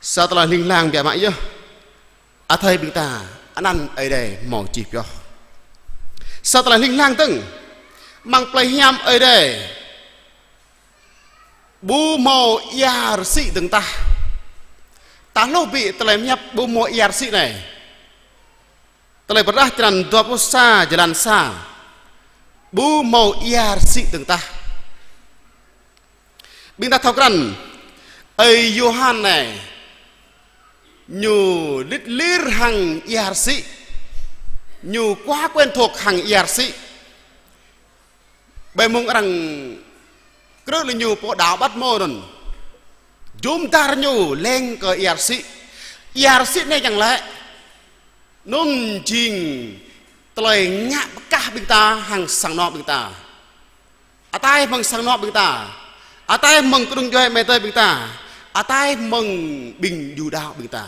Sa tơlơi hling hlang biă mă yơh. Athơi ƀing ta, anăn Ơi Adai hmâo čih pioh. Sa tơlơi hling hlang dơ̆ng, amăng plei hiam Ơi Adai ƀu hmâo ia rơsĭ dơ̆ng tah. Ta hluh ƀĭ tơlơi pơhiăp ƀu hmâo ia rơsĭ anai. Tơlơi Pơrơđah črăn dua pluh sa, jơlan sa. Ƀu hmâo ia rơsĭ dơ̆ng tah. Ƀing ta thâo krăn, ơi Yôhan anai, ñu lit lir hăng ia rơsĭ, ñu quá quen thuộc hăng ia rơsĭ. Ƀơi mông arăng krư̆ lui ñu pô đaŏ băt mơ̆ anŭn, jum dar ñu leng kơ ia rơsĭ. Ia rơsĭ anai kiăng laĭ, anŭn jing tơlơi ngă pơkah ƀing ta hăng sang anŏ ƀing ta. Ataih mơ̆ng sang anŏ ƀing ta. Ataih mơ̆ng kơnung djuai amai adơi ƀing ta. Ataih mơ̆ng ƀing yu đaŏ ƀing ta.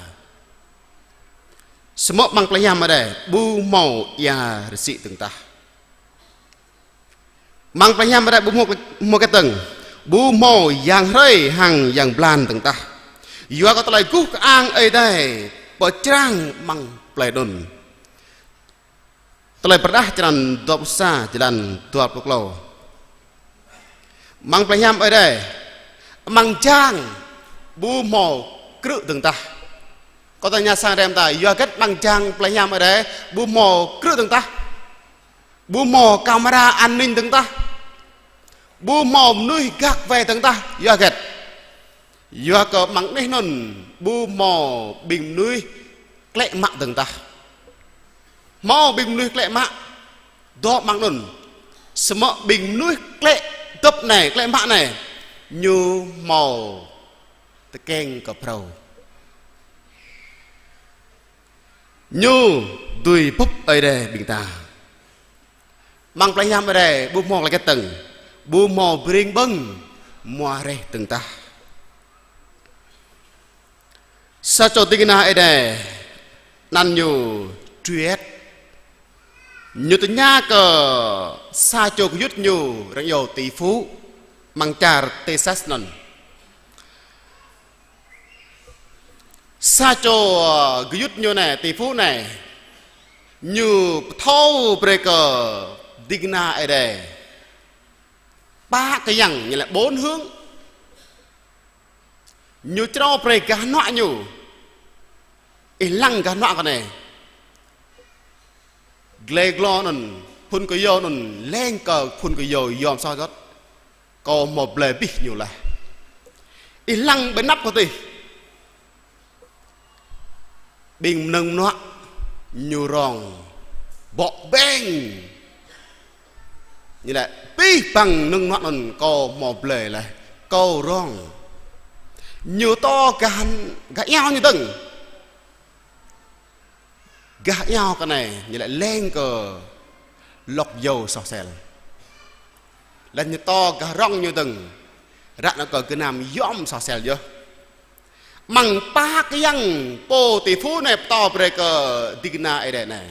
Samơ̆ amăng plei hiam Ơi Adai ƀu hmâo ia rơsĭ dơ̆ng tah. Amăng plei hiam Ơi Adai ƀu hmâo, hmâo kơtơ̆ng. Ƀu hmâo yang hrơi hăng yang blan dơ̆ng tah. Yua kơ tơlơi guh kơang Ơi Adai pơčrang amăng plei anŭn. Tơlơi Pơrơđah črăn dua pluh sa, jơlan dua pluh klâo. Amăng plei hiam Ơi Adai, amăng jang ƀu hmâo krư̆ dơ̆ng tah. Pơtô tơña sang rem ta, yua hơget amăng jang plei hiam Ơi Adai ƀu hmâo krư̆ dơ̆ng tah, ƀu hmâo kamera an ninh dơ̆ng tah, ƀu hmâo mơnuih gah wai dơ̆ng tah, yua hơget? Yua kơ amăng anih anŭn ƀu hmâo ƀing mơnuih klĕ mă dơ̆ng tah. Hmâo ƀing mơnuih klĕ mă dŏ amăng anŭn. Samơ̆ ƀing mơnuih klĕ dŏp anai, klĕ mă anai, ñu hmâo tơkeng kơ phrâo. Ñu dưi bưp Ơi Adai ƀing ta. Amăng plei hiam Ơi Adai ƀu hmâo tơlơi hơget dơ̆ng, ƀu hmâo bring ƀơ̆ng mua reh dơ̆ng tah. Sa čô ding kơna Ơi Adai, anăn ñu Truet. Ñu tơña kơ sa čô gơyut ñu, arăng iâu Tỷ Phú, amăng čar Texas anŭn. Sa čô, ơ, gơyut ñu anai, Tỷ Phú anai, ñu pơthâo brơi kơ ding kơna Ơi Adai pă kơyăng, ñu laĭ bốn hướng. Ñu črâo brơi gah hnuă ñu. Ih lăng gah hnuă kâo anai. Glai glô anŭn, phŭn kơyâo anŭn, leng kơ phŭn kơyâo yom soh hơget. Kâo hmâo blơi abih ñu laih. Ih lăng ƀơi anăp kâo adih. Ƀing mơnơ̆ng mơnuă ñu rông ƀô̆ ƀeng. Ñu laĭ abih bang mơnơ̆ng mơnuă anŭn kâo hmâo blơi laih, kâo rông. Ñu pơtô gah, gah iao ñu dơ̆ng. Gah iao kơ anai, ñu laĭ leng kơ lŏk yâo soh sel. Laih ñu pơtô gah rŏng ñu dơ̆ng, ră anai kơ gơnam yom soh sel yơh. Amăng pă kơyăng pô Tỷ Phú anai pơtô brơi kơ ding kơna Ơi Adai anai.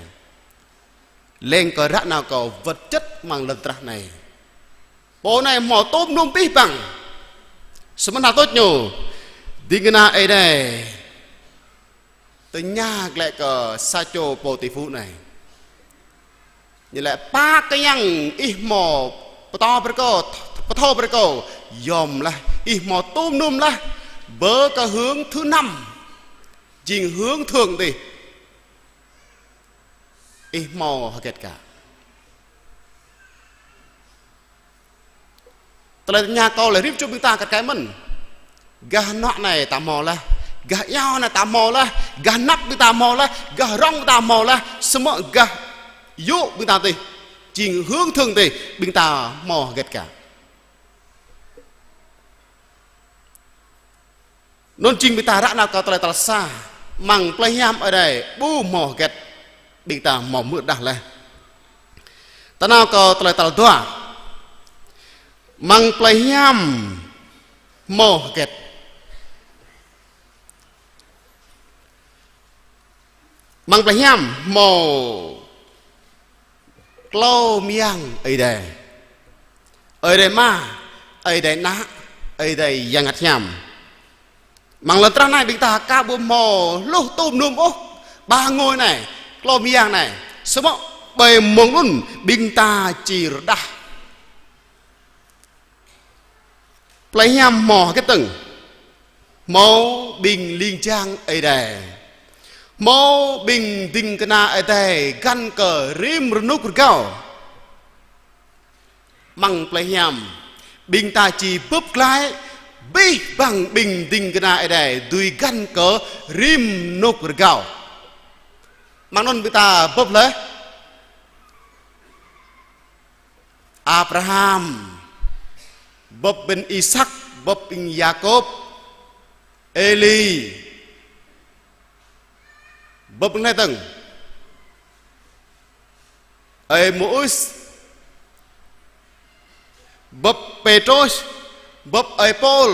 Leng kơ ră anai kơ vật chất amăng lŏn tơnah anai. Pô anai hmâo tôm num abih bang. Samơ̆ hơnăl tuč ñu, ding kơna Ơi Adai tơña glaĭ kơ sa čô pô Tỷ Phú anai. Ñu laĭ pă kơyăng ih hmâo pơtô brơi kâo, pơthâo brơi kâo, yom laih, ih hmâo tôm num laih, bơ kơ hướng thứ năm, jing hướng thượng adih. Ih hmâo hơget kă? Tơlơi tơña kâo lĕ rĭm čô ƀing ta kar kaĭ mơ̆n. Gah hnuă anai ta hmâo laih, gah iao anai ta hmâo laih, gah anăp ƀing ta hmâo laih, gah rŏng ƀing ta hmâo laih, samơ̆ gah yŭ ƀing ta adih, jing hướng thượng adih, ƀing ta hmâo hơget kă? Anŭn jing ƀing ta ră anai kơ tơlơi tal sa, amăng plei hiam Ơi Adai ƀu hmâo hơget, ƀing ta hmâo hmư̆ rơđah laih. Ta nao kơ tơlơi tal dua, amăng plei hiam hmâo hơget? Amăng plei hiam hmâo klâo mơyang Ơi Adai. Ơi Adai Ama, Ơi Adai Ană, Ơi Adai Yang Bơngăt Hiam. Amăng lŏn tơnah anai ƀing ta aka ƀu hmâo hluh tôm num ôh, ba ngôi anai, klâo mơyang anai. Samơ̆ ƀơi mông anŭn ƀing ta či rơđah. Plei hiam hmâo hơget dơ̆ng? Hmâo ƀing ling jang Ơi Adai. Hmâo ƀing ding kơna Ơi Adai găn kơ rĭm rơnŭk rơgao. Amăng plei hiam, ƀing ta či bưp glaĭ abih bang ƀing ding kơna Ơi Adai dưi găn kơ rĭm rơnŭk rơgao. Amăng anŭn ƀing ta bưp laih Abraham, bưp ƀing Isak, bưp ƀing Yakôb, Êli, bưp ƀing anai dơ̆ng, ơi Môis, bưp Pêtrôs, bưp ơi Pôl,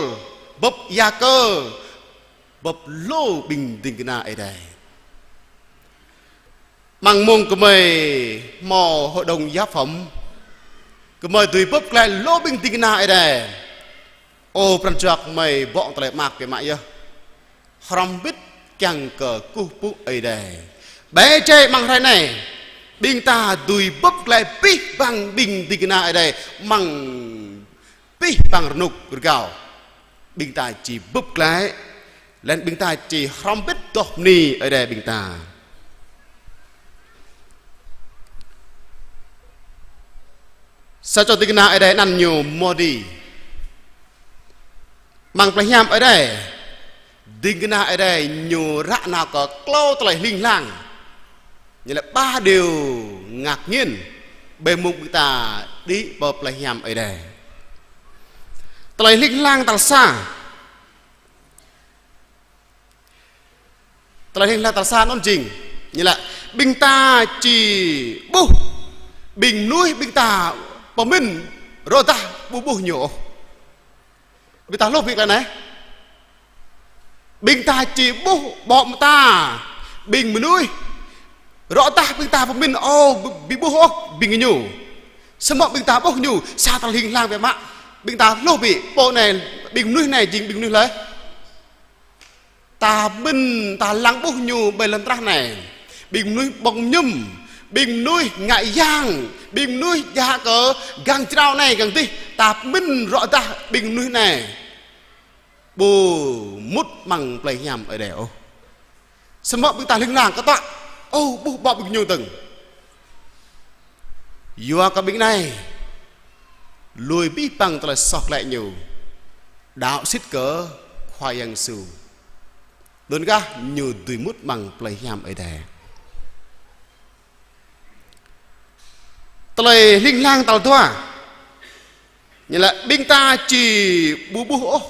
bưp Yakơ, bưp lu ƀing ding kơna Ơi Adai. Amăng mông gơmơi hmâo hội đồng giáo phận, gơmơi dưi bưp glaĭ lu ƀing ding kơna Ơi Adai. Ơ pran jua gơmơi, ƀơ̆ng tơlơi mơak biă mă yơh. Hrŏm hơbĭt kiăng kơ kơkuh pơpŭ Ơi Adai. Ƀơi jai amăng hrơi anai, ƀing ta dưi bưp glaĭ abih bang ƀing ding kơna Ơi Adai amăng abih bang rơnŭk rơgao. Ƀing ta či bưp glaĭ Laih anŭn ƀing ta či hrŏm bĭt tŏh mơni Ơi Adai ƀing ta. Sa čô ding kơna Ơi Adai anăn ñu Môdi. Amăng plei hiam Ơi Adai, ding kơna Ơi Adai ñu ră nao kơ klâo tơlơi hling hlang. Ñu laĭ ba điều ngạc nhiên ƀơi mông ƀing ta đĭ pơ plei hiam Ơi Adai. Tơlơi hling hlang tal sa. Tơlơi hling hlang tal sa anŭn jing, ñu laĭ ƀing ta či ƀuh ƀing mơnuih ƀing ta pơmĭn rŏ dah ƀu ƀuh ñu ôh. Ƀing ta hluh ƀĭ tơlơi anai. Ƀing ta či ƀuh ƀô̆ mơta ƀing mơnuih rŏ dah ƀing ta pơmĭn ôh ƀu ƀuh ôh ƀing ñu. Samơ̆ ƀing ta ƀuh ñu sa tơlơi hling hlang biă mă. Ƀing ta hluh ƀĭ pô anai, ƀing mơnuih anai jing ƀing mơnuih hlơi? Ta pơmĭn, ta lăng ƀuh ñu ƀơi lŏn tơnah anai. Ƀing mơnuih ƀơ̆ng mơñum, ƀing mơnuih ngă yang, ƀing mơnuih djă kơ gang jrao anai gang adih, ta pơmĭn rŏ dah ƀing mơnuih anai ƀu mŭt amăng plei hiam Ơi Adai ôh. Samơ̆ ƀing ta hling hlang kơtuă, ôh, ƀuh ƀô̆ ƀing ñu dơ̆ng. Yua kơ ƀing anai lui abih bang tơlơi soh glaĭ ñu, đaŏ sĭt kơ Khua Yang Yêsu. Anŭn kah ñu dưi mŭt amăng plei hiam Ơi Adai. Tơlơi hling hlang tal dua, ñu laĭ ƀing ta či ƀu ƀuh ôh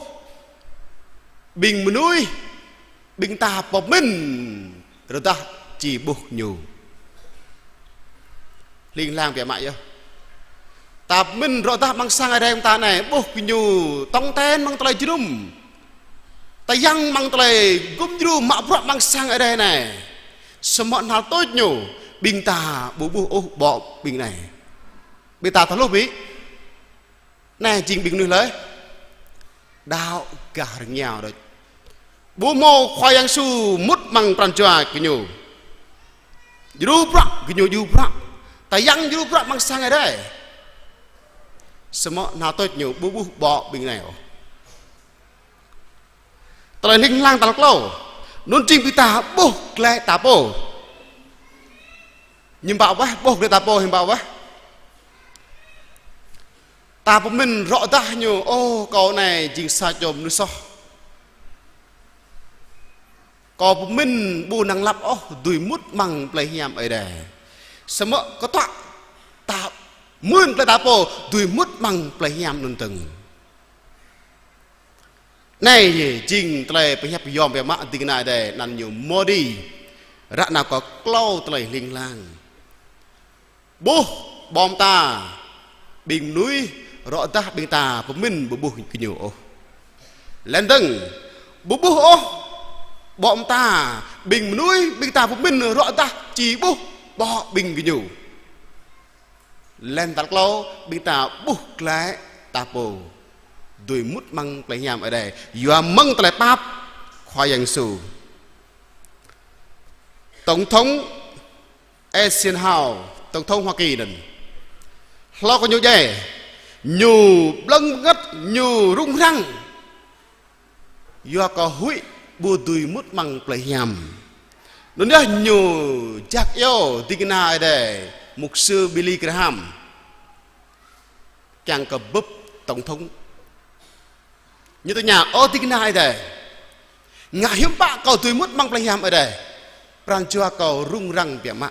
ƀing mơnuih ƀing ta pơmĭn rŏ dah či ƀuh ñu. Hling hlang biă mă yơh. Ta pơmĭn rŏ dah amăng sang Ơi Adai ta anai, ƀuh gơñu tong ten amăng tơlơi jơnum, tơyăng amăng tơlơi gum djru mă bruă amăng sang Ơi Adai anai. Samơ̆ hnal tuč ñu, ƀing ta ƀu ƀuh ôh ƀô̆ ƀing anai. Ƀing ta thâo hluh ƀĭ. Anai jing ƀing mơnuih hlơi? Đaŏ gah rơngiao đôč. Ƀu hmâo Khua Yang Yêsu mŭt amăng pran jua gơñu. Djru bruă gơñu djru bruă, tơyăng djru bruă amăng sang Ơi Adai. Samơ̆ hnal tuč ñu ƀu ƀuh ƀô̆ ƀing anai ôh. Tơlơi hling hlang tal klâo, anŭn jing ƀing ta ƀuh glaĭ ta pô. Hiư̆m pă wơ̆t ƀuh glaĭ ta pô, hiư̆m pă wơ̆t? Ta pơmĭn rŏ dah ñu, ôh, kâo anai jing sa čô mơnuih soh. Kâo pơmĭn ƀu năng lăp ôh dưi mŭt amăng plei hiam Ơi Adai. Samơ̆ kơtuă ta mưn glaĭ ta pô dưi mŭt amăng plei hiam anŭn dơ̆ng. Anai jing tơlơi pơhiăp yôm biă mă ding kơna Ơi Adai anăn ñu Môdi. Ră nao kơ klâo tơlơi hling hlang. Ƀuh ƀô̆ mơta ƀing mơnuih rŏ dah ƀing ta pơmĭn ƀu ƀuh gơñu ôh. Laih dơ̆ng ƀu ƀuh ôh ƀô̆ mơta ƀing mơnuih ƀing ta pơmĭn rŏ dah či ƀuh ƀô̆ ƀing gơñu. Laih tal klâo, ƀing ta ƀuh glaĭ ta pô dưi mŭt amăng plei hiam Ơi Adai yua mơ̆ng tơlơi pap Khua Yang Yêsu. Tổng thống Eisenhower, tổng thống Hoa Kỳ anŭn, hlâo kơ ñu djai, ñu blơ̆ng bơngơ̆t, ñu rŭng răng. Yua kơ huĭ ƀu dưi mŭt amăng plei hiam. Anŭn yơh ñu jak iâu ding kơna Ơi Adai, mục sư Billy Graham, kiăng kơ bưp tổng thống. Ñu tơña: Ơ ding kơna Ơi Adai, ngă hiư̆m pă kâo dưi mŭt amăng plei hiam Ơi Adai? Pran jua kâo rŭng răng biă mă.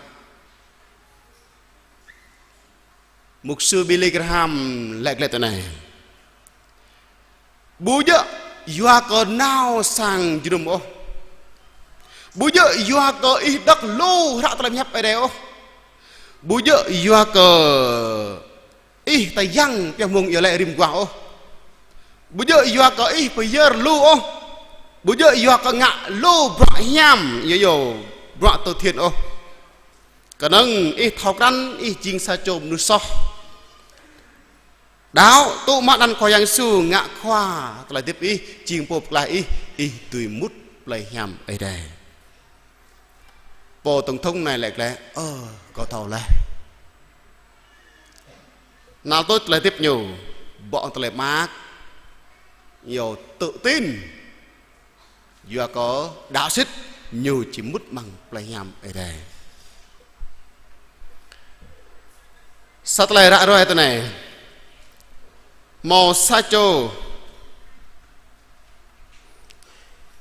Mục sư Billy Graham laĭ glaĭ tui anai: Ƀu djơ̆ yua kơ nao sang jơnum ôh. Ƀu djơ̆ yua kơ ih đŏk lu hră tơlơi pơhiăp Ơi Adai ôh. Ƀu djơ̆ yua kơ ih tơyăng pioh mông iâu laĭ rĭm guah ôh. Ƀu djơ̆ yua kơ ih pơyơr lu ôh. Ƀu djơ̆ yua kơ ngă lu bruă hiam, yơh yơh, bruă từ thiện ôh. Kơnơ̆ng ih thâo krăn ih jing sa čô mơnuih soh. Đaŏ tŭ mă anăn Khua Yang Yêsu ngă khua tơlơi hơdip ih, jing pô pơklaih ih, ih dưi mŭt plei hiam Ơi Adai. Pô tổng thống anai laĭ glaĭ: Ơ, kâo thâo laih. Nao tuč tơlơi hơdip ñu, ƀô̆ tơlơi mơak, ñu tự tin. Yua kơ đaŏ sĭt ñu či mŭt amăng plei hiam Ơi Adai. Sa tơlơi ră ruai tui anai. Hmâo sa čô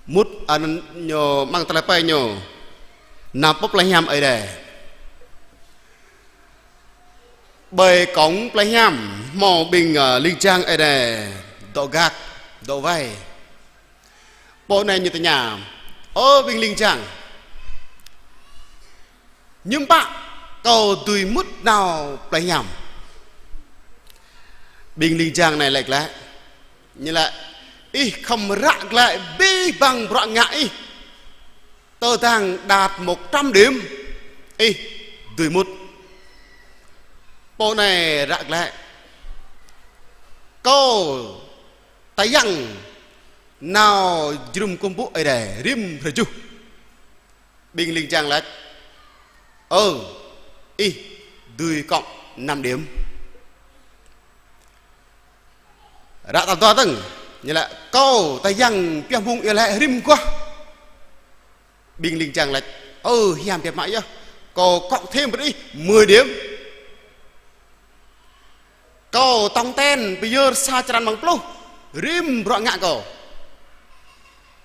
mŭt, a, ñu amăng tơlơi pai ñu nao pơ plei hiam Ơi Adai. Ƀơi kông plei hiam hmâo ƀing, a, ling jang Ơi Adai dŏ gak, dŏ wai. Pô anai ñu tơña: Ơ ƀing ling jang, hiư̆m pă kâo dưi mŭt nao plei hiam? Ƀing ling jang anai laĭ glaĭ, ñu laĭ: Ih khŏm ră glaĭ abih bang bruă ngă ih, tơdang đạt một trăm điểm, ih dưi mŭt. Pô anai ră glaĭ: Kâo tơyăng nao jơnum kơkuh pơpŭ Ơi Adai rĭm hrơi juh. Ƀing ling jang laĭ: Ơ, ih dưi cộng năm điểm. Ră tal dua dơ̆ng, ñu laĭ: Kâo tơyăng pioh mông iâu laĭ rĭm mơguah. Ƀing ling jang laĭ: Ơ, hiam biă mă yơh, kâo cộng thêm brơi ih mười điểm. Kâo tong ten pơyơr sa črăn amăng pluh rĭm bruă ngă kâo.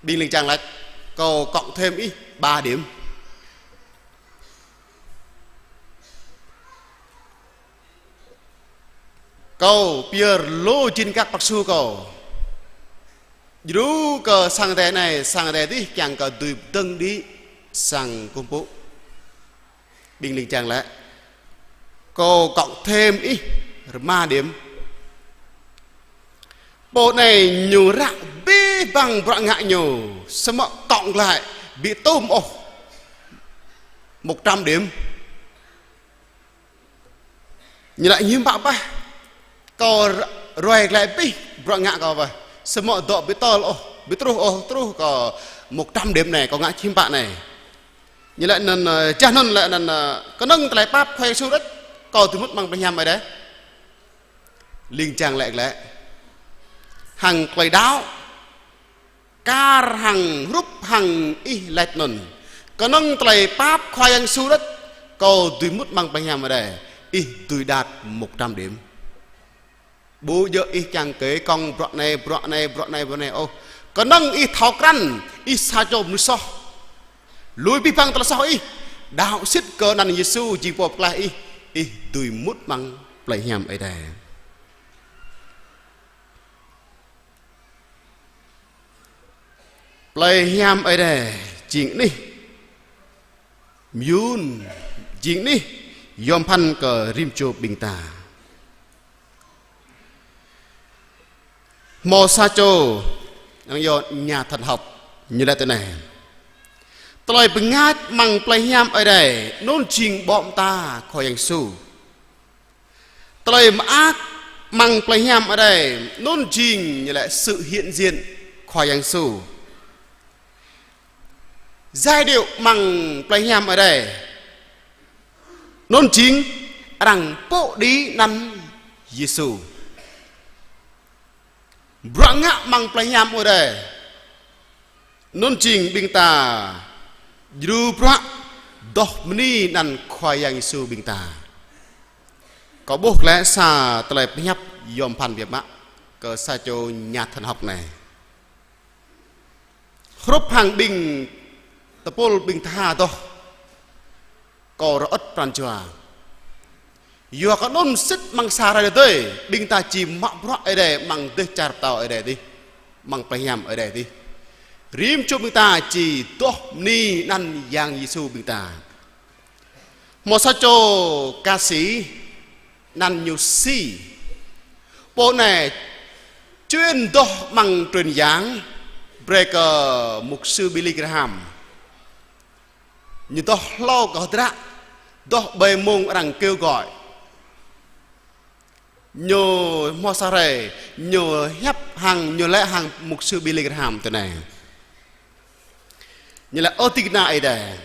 Ƀing ling jang laĭ: Kâo cộng thêm ih ba điểm. Kâo pơyơr lu jing kăk păk su kâo djru kơ sang Ơi Adai anai, sang Ơi Adai adih kiăng kơ dưi pơdơ̆ng đĭ sang kơkuh pơpŭ. Ƀing ling jang laĭ: Kâo cộng thêm ih rơma điểm. Pô anai ñu ră abih bang bruă ngă ñu, samơ̆ cộng glaĭ ƀu tŭm ôh một trăm điểm. Ñu laĭ: Hiư̆m pă bah kâo r-, ruai glaĭ abih bruă ngă kâo bah, samơ̆ dŏ ƀu tơl ôh, ƀu truh ôh, truh kơ một trăm điểm anai, kâo ngă hiư̆m pă anai? Ñu laĭ anŭn, ơ, jah anŭn laĭ anŭn, ơ, kơnơ̆ng tơlơi pap Khua Yang Yêsu đôč, kâo dưi mŭt amăng plei hiam Ơi Adai. Ling jang laĭ glaĭ: Hăng tơlơi đaŏ, kar hăng hrup hăng ih laĭ anŭn, kơnơ̆ng tơlơi pap Khua Yang Yêsu đôč, kâo dưi mŭt amăng plei hiam Ơi Adai, ih dưi đạt một trăm điểm. Ƀu djơ̆ ih kiăng kơ kông bruă anai, bruă anai, bruă anai, bruă anai ôh. Kơnơ̆ng ih thâo krăn ih sa čô mơnuih soh, lui abih bang tơlơi soh ih, đaŏ sĭt kơ anăn Yêsu jing Pô pơklaih ih, ih dưi mŭt amăng plei hiam Ơi Adai. Plei hiam Ơi Adai jing anih mơyŭn, jing anih yom pơphan kơ rĭm čô ƀing ta. Hmâo sa čô, anăn yơh nhà thần học, ñu laĭ tui anai: Tơlơi bơngač amăng plei hiam Ơi Adai anŭn jing ƀô̆ mơta Khua Yang Yêsu. Tơlơi mơak amăng plei hiam Ơi Adai anŭn jing, ñu laĭ, sự hiện diện Khua Yang Yêsu. Giai điệu amăng plei hiam Ơi Adai anŭn jing arăng pŭ đĭ anăn Yêsu. Bruă ngă amăng plei hiam Ơi Adai anŭn jing ƀing ta djru bruă adoh bơni anăn Khua Yang Yêsu ƀing ta. Kâo ƀuh glaĭ sa tơlơi pơhiăp yom pơphan biă mă kơ sa čô nhà thần học anai. Hrup hăng ƀing tơpul ƀing tha adoh, kâo rơơ̆t pran jua. Yua kơ anŭn sĭt amăng sa hrơi tơdơi, ƀing ta či mă bruă Ơi Adai amăng dêh čar pơtao Ơi Adai adih, amăng plei hiam Ơi Adai adih. Rĭm čô ƀing ta či adoh bơni anăn Yang Yêsu ƀing ta. Hmâo sa čô ca sĩ, anăn ñu Si. Pô anai chuyên adoh amăng truyền giảng, brơi kơ mục sư Billy Graham. Ñu adoh hlâo kơ hơdră, adoh ƀơi mông arăng kêu gọi. Ñu hmâo sa hrơi, ñu hiăp hăng, ñu laĭ hăng mục sư Billy Graham tui anai. Ñu laĭ: Ơ ding kơna Ơi Adai,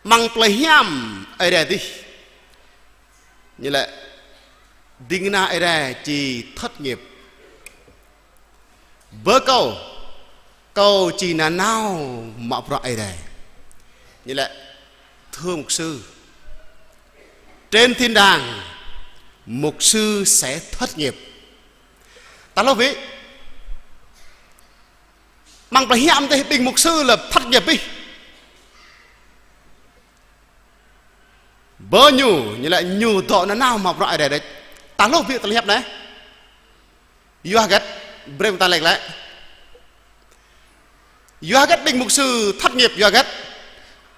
amăng plei hiam Ơi Adai adih, ñu laĭ, ding kơna Ơi Adai či thất nghiệp. Bơ kâo, Kâo či nanao mă bruă Ơi Adai. Ñu laĭ: Thưa mục sư, trên thiên đàng, mục sư sẽ thất nghiệp. Ta hluh ƀiă. Amăng plei hiam dih ƀing mục sư lĕ thất nghiệp ƀiă. Bơ ñu, ñu laĭ ñu dŏ nanao mă bruă Ơi Adai đôč. Ta hluh ƀiă tơlơi hiăp anai. Yua hơget? Brơi ƀing ta lĕ glaĭ. Yua hơget ƀing mục sư thất nghiệp, yua hơget?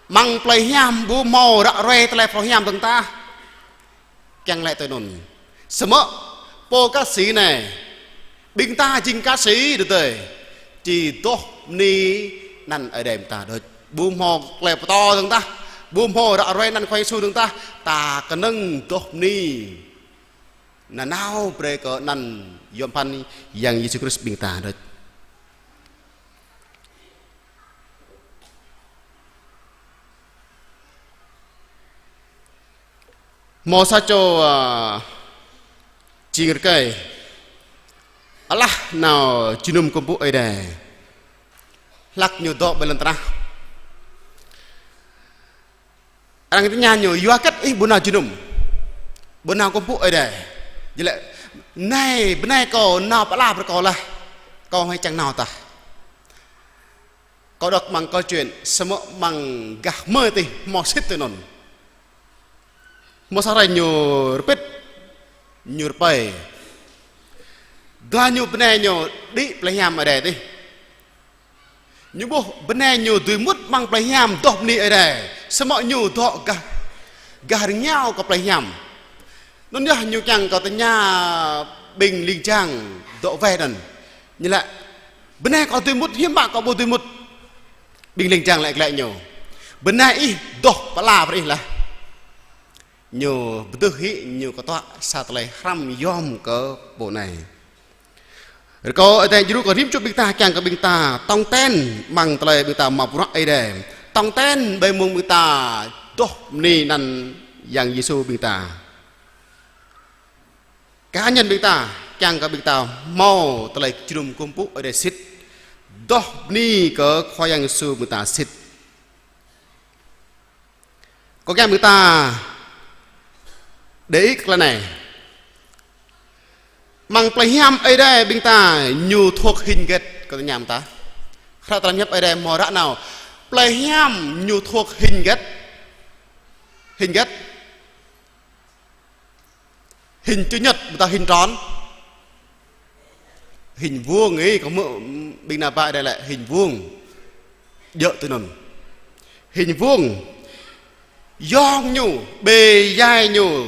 Amăng plei hiam ƀu hmâo ră ruai tơlơi phrâo hiam dơ̆ng tah. Kiăng laĭ tui anŭn. Samơ̆ pô kă sĩ anai, ƀing ta jing kă sĩ đôč tơi, či adoh bơni anăn Ơi Adai ƀing ta đôč. Ƀu hmâo tơlơi pơtô dơ̆ng tah, ƀu hmâo ră ruai anăn Khua Yang Yêsu dơ̆ng tah, ta kơnơ̆ng adoh bơni nanao brơi kơ anăn yôm phăn Yang Yêsu Krist ƀing ta đôč. Hmâo sa čô, ơ, jing rơkơi, alah nao jơnum kơkuh pơpŭ Ơi Adai. Hlăk ñu dŏ ƀơi lŏn tơnah, arăng tơña ñu: Yua hơget ih ƀu nao jơnum, ƀu nao kơkuh pơpŭ Ơi Adai? Ñu laĭ: Anai, bơnai kâo nao pơala brơi kâo laih, kâo hmâo čang nao tah. Kâo đŏk amăng câu chuyện, samơ̆ amăng gah mơ̆ tih hmâo sĭt tui anŭn. Hmâo sa hrơi ñu rơpĭt, ñu rơpơi. Dua ñu bơnai ñu đĭ plei hiam Ơi Adai tih. Ñu ƀuh bơnai ñu dưi mŭt amăng plei hiam adoh bơni Ơi Adai, samơ̆ ñu dŏ gah, gah rơngiao kơ plei hiam. Anŭn yơh ñu kiăng kơ tơña ƀing ling jang dŏ wai anŭn. Ñu laĭ: Bơnai kâo dưi mŭt, hiư̆m pă kâo ƀu dưi mŭt? Ƀing ling jang laĭ glaĭ ñu: Bơnai ih adoh pơala brơi ih laih. Ñu pơdưh hĭ, ñu kơtuă sa tơlơi hrăm yôm kơ pô anai. Rơkâo Ơi Adai djru kơ rĭm čô ƀing ta, kiăng kơ ƀing ta tong ten amăng tơlơi ƀing ta mă bruă Ơi Adai. Tong ten ƀơi mông ƀing ta adoh bơni anăn Yang Yêsu ƀing ta. Cá nhân ƀing ta, kiăng kơ ƀing ta hmâo tơlơi jơnum kơkuh pơpŭ Ơi Adai sĭt, adoh bơni kơ Khua Yang Yêsu ƀing ta sĭt. Kâo kiăng ƀing ta để ý tơlơi anai. Amăng plei hiam Ơi Adai ƀing ta ñu thuộc hình hơget, kâo tơña ƀing ta. Hră tơlơi hiăp Ơi Adai hmâo ră nao: Plei hiam ñu thuộc hình hơget? Hình hơget? Hình chữ nhật, ƀôdah hình tròn? Hình vuông, ih, kâo hmư̆ ƀing ană bă Ơi Adai laĭ hình vuông. Djơ̆ tui anŭn. Hình vuông. Yong ñu, bề dày ñu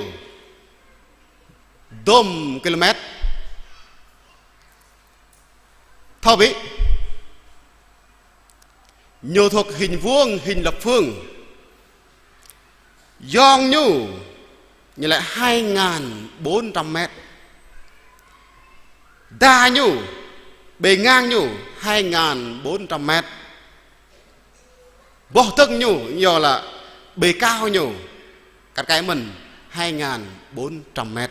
dôm ki-lô-met. Thâo ƀiă. Ñu thuộc hình vuông, hình lập phương. Yong ñu, ñu laĭ hai ngàn bốn trăm mét. Đa ñu, bề ngang ñu hai ngàn bốn trăm mét. Boh dơ̆ng ñu, ñu laĭ bề cao ñu, kar kaĭ mơ̆n hai ngàn bốn trăm mét.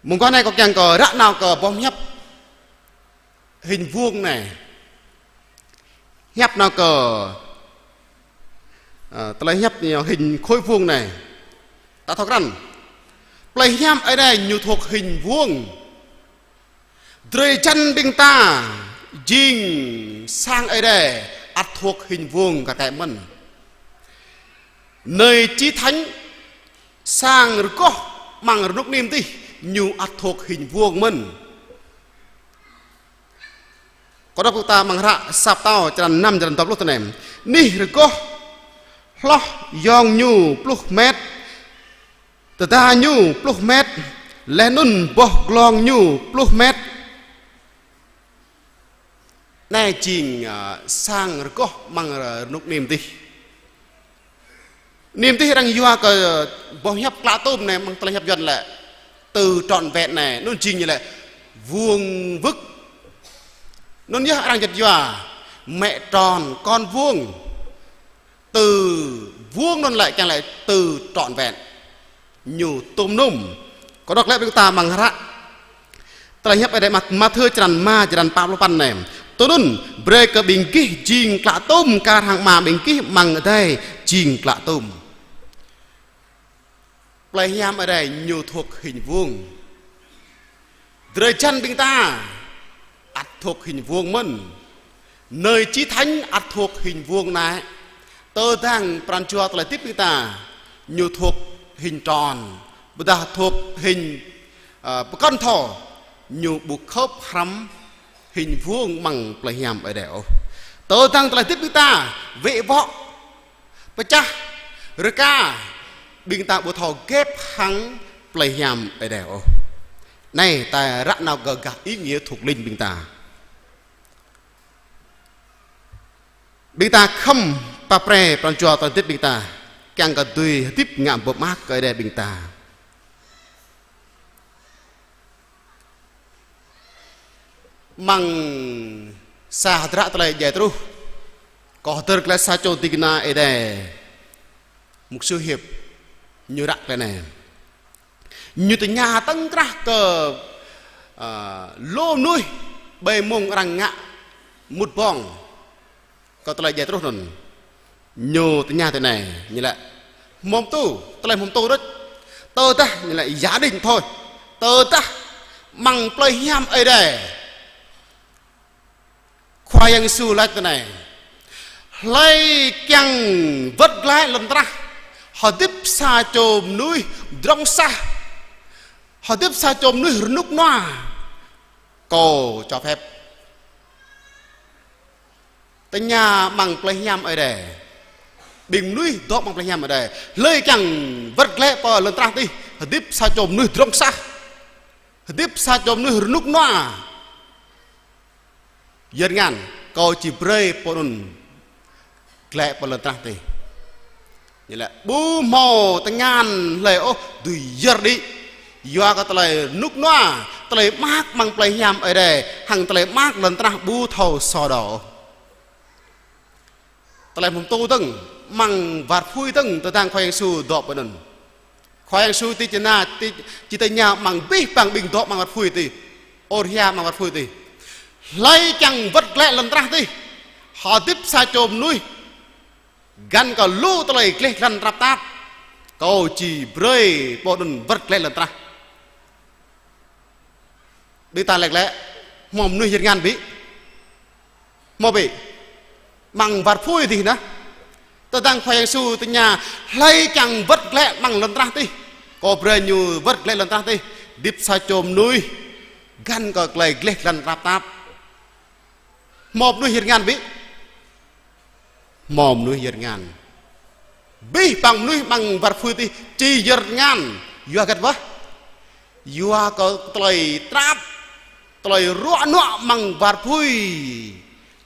Mơguah anai kâo kiăng kơ ră nao kơ boh hiăp hình vuông anai. Hiăp nao kơ, ơ, tơlơi hiăp ñu hình khối vuông anai. Ta thâo krăn. Plei hiam Ơi Adai ñu thuộc hình vuông. Drơi jăn ƀing ta jing sang Ơi Adai ăt thuộc hình vuông kar kaĭ mơ̆n. Nơi chí thánh, sang rơgoh amăng rơnŭk nim dih, ñu ăt thuộc hình vuông mơ̆n. Kâo đŏk kơ ta amăng hră Sa Pơtao črăn năm, črăn dua pluh tui anai: Anih rơgoh hloh yong ñu pluh met, tơda ñu pluh met, laih anŭn boh glông ñu pluh met. Anai jing, ơ, sang rơgoh amăng, ơ, rơnŭk nim dih. Nim dih arăng yua kơ boh hiăp klă tôm anai amăng tơlơi hiăp Yuăn laĭ từ trọn vẹn anai, anŭn jing ñu laĭ vuông vức. Anŭn yơh arăng juăt yua mẹ tròn, con vuông. Từ vuông anŭn laĭ kiăng laĭ từ trọn vẹn. Ñu tôm nôm. Kâo đŏk glaĭ ƀing ta amăng hră Tơlơi hiăp Ơi Adai mơ̆ng Mathiơ črăn rơma, črăn pă pluh păn anai: Tui anŭn, brơi kơ ƀing gih jing klă tôm kar hăng Ama ƀing gih amăng adai jing klă tôm. Plei hiam Ơi Adai ñu thuộc hình vuông. Drơi jăn ƀing ta ăt thuộc hình vuông mơ̆n. Nơi chí thánh ăt thuộc hình vuông anai. Tơdang pran jua tơlơi hơdip ƀing ta ñu thuộc hình tròn, ƀôdah thuộc hình, ơ, pơkŏn thâo, ñu ƀu khớp hrăm hình vuông amăng plei hiam Ơi Adai ôh. Tơdang tơlơi hơdip ƀing ta wĕ wŏ, pơčah, rơka, ƀing ta ƀu thâo ghép hăng plei hiam Ơi Adai ôh. Anai ta ră nao kơ gah ý nghĩa thuộc linh ƀing ta. Ƀing ta khŏm pap pre pran jua tơlơi hơdip ƀing ta, kiăng kơ dưi hơdip ngă bơmơak kơ Ơi Adai ƀing ta. Amăng sa hơdră tơlơi djai truh, kâo hơdơr glaĭ sa čô ding kơna Ơi Adai, mục sư Hiệp, ñu ră glaĭ anai. Ñu tơña tơ̆ng krah kơ, ơ, lu mơnuih ƀơi mông arăng ngă mŭt ƀơ̆ng kơ tơlơi djai truh anŭn. Ñu tơña tui anai, ñu laĭ: Hmâo pơtô, tơlơi hmâo pơtô đôč. Tơdah, ñu laĭ, giả định thôi. Tơdah amăng plei hiam Ơi Adai, Khua Yang Yêsu laĭ tui anai: Hlơi kiăng wơ̆t glaĭ lŏn tơnah, hơdip sa čô mơnuih drŏng sah, hơdip sa čô mơnuih rơnŭk rơnua, kâo cho phép. Tơña amăng plei hiam Ơi Adai. Ƀing mơnuih dŏ amăng plei hiam Ơi Adai. Hlơi kiăng wơ̆t glaĭ pơ lŏn tơnah tih, hơdip sa čô mơnuih drŏng sah, hơdip sa čô mơnuih rơnŭk rơnua, yơr tơngan, kâo či brơi pô anŭn glaĭ pơ lŏn tơnah tih. Ñu laĭ: Ƀu hmâo tơngan hlơi ôh dưi yơr đĭ. Yua kơ tơlơi rơnŭk rơnua, tơlơi mơak amăng plei hiam Ơi Adai hăng tơlơi mơak lŏn tơnah ƀu thâo so đo ôh. Tơlơi hmâo pơtô dơ̆ng, amăng war apui dơ̆ng, tơdang Khua Yang Yêsu dŏ pơ anŭn. Khua Yang Yêsu či tơña, či, či tơña amăng abih bang ƀing dŏ amăng war apui tih, ur hia amăng war apui tih: Hlơi kiăng wơ̆t glaĭ lŏn tơnah tih, hơdip sa čô mơnuih găn kơ lu tơlơi gleh glan tơnap tap, kâo či brơi pô anŭn wơ̆t glaĭ lŏn tơnah. Ƀing ta laĭ glaĭ, hmâo mơnuih yơr tơngan ƀĭ? Hmâo ƀĭ? Amăng war apui tih anai. Tơdang Khua Yang Yêsu tơña: Hlơi kiăng wơ̆t glaĭ amăng lŏn tơnah tih, kâo brơi ñu wơ̆t glaĭ lŏn tơnah tih, hơdip sa čô mơnuih găn kơ tơlơi gleh glan tơnap tap. Hmâo mơnuih yơr tơngan ƀĭ? Hmâo mơnuih yơr tơngan. Abih bang mơnuih amăng war apui tih či yơr tơngan. Yua hơget wơ̆t? Yua kơ tơlơi tơnap, tơlơi ruă nuă amăng war apui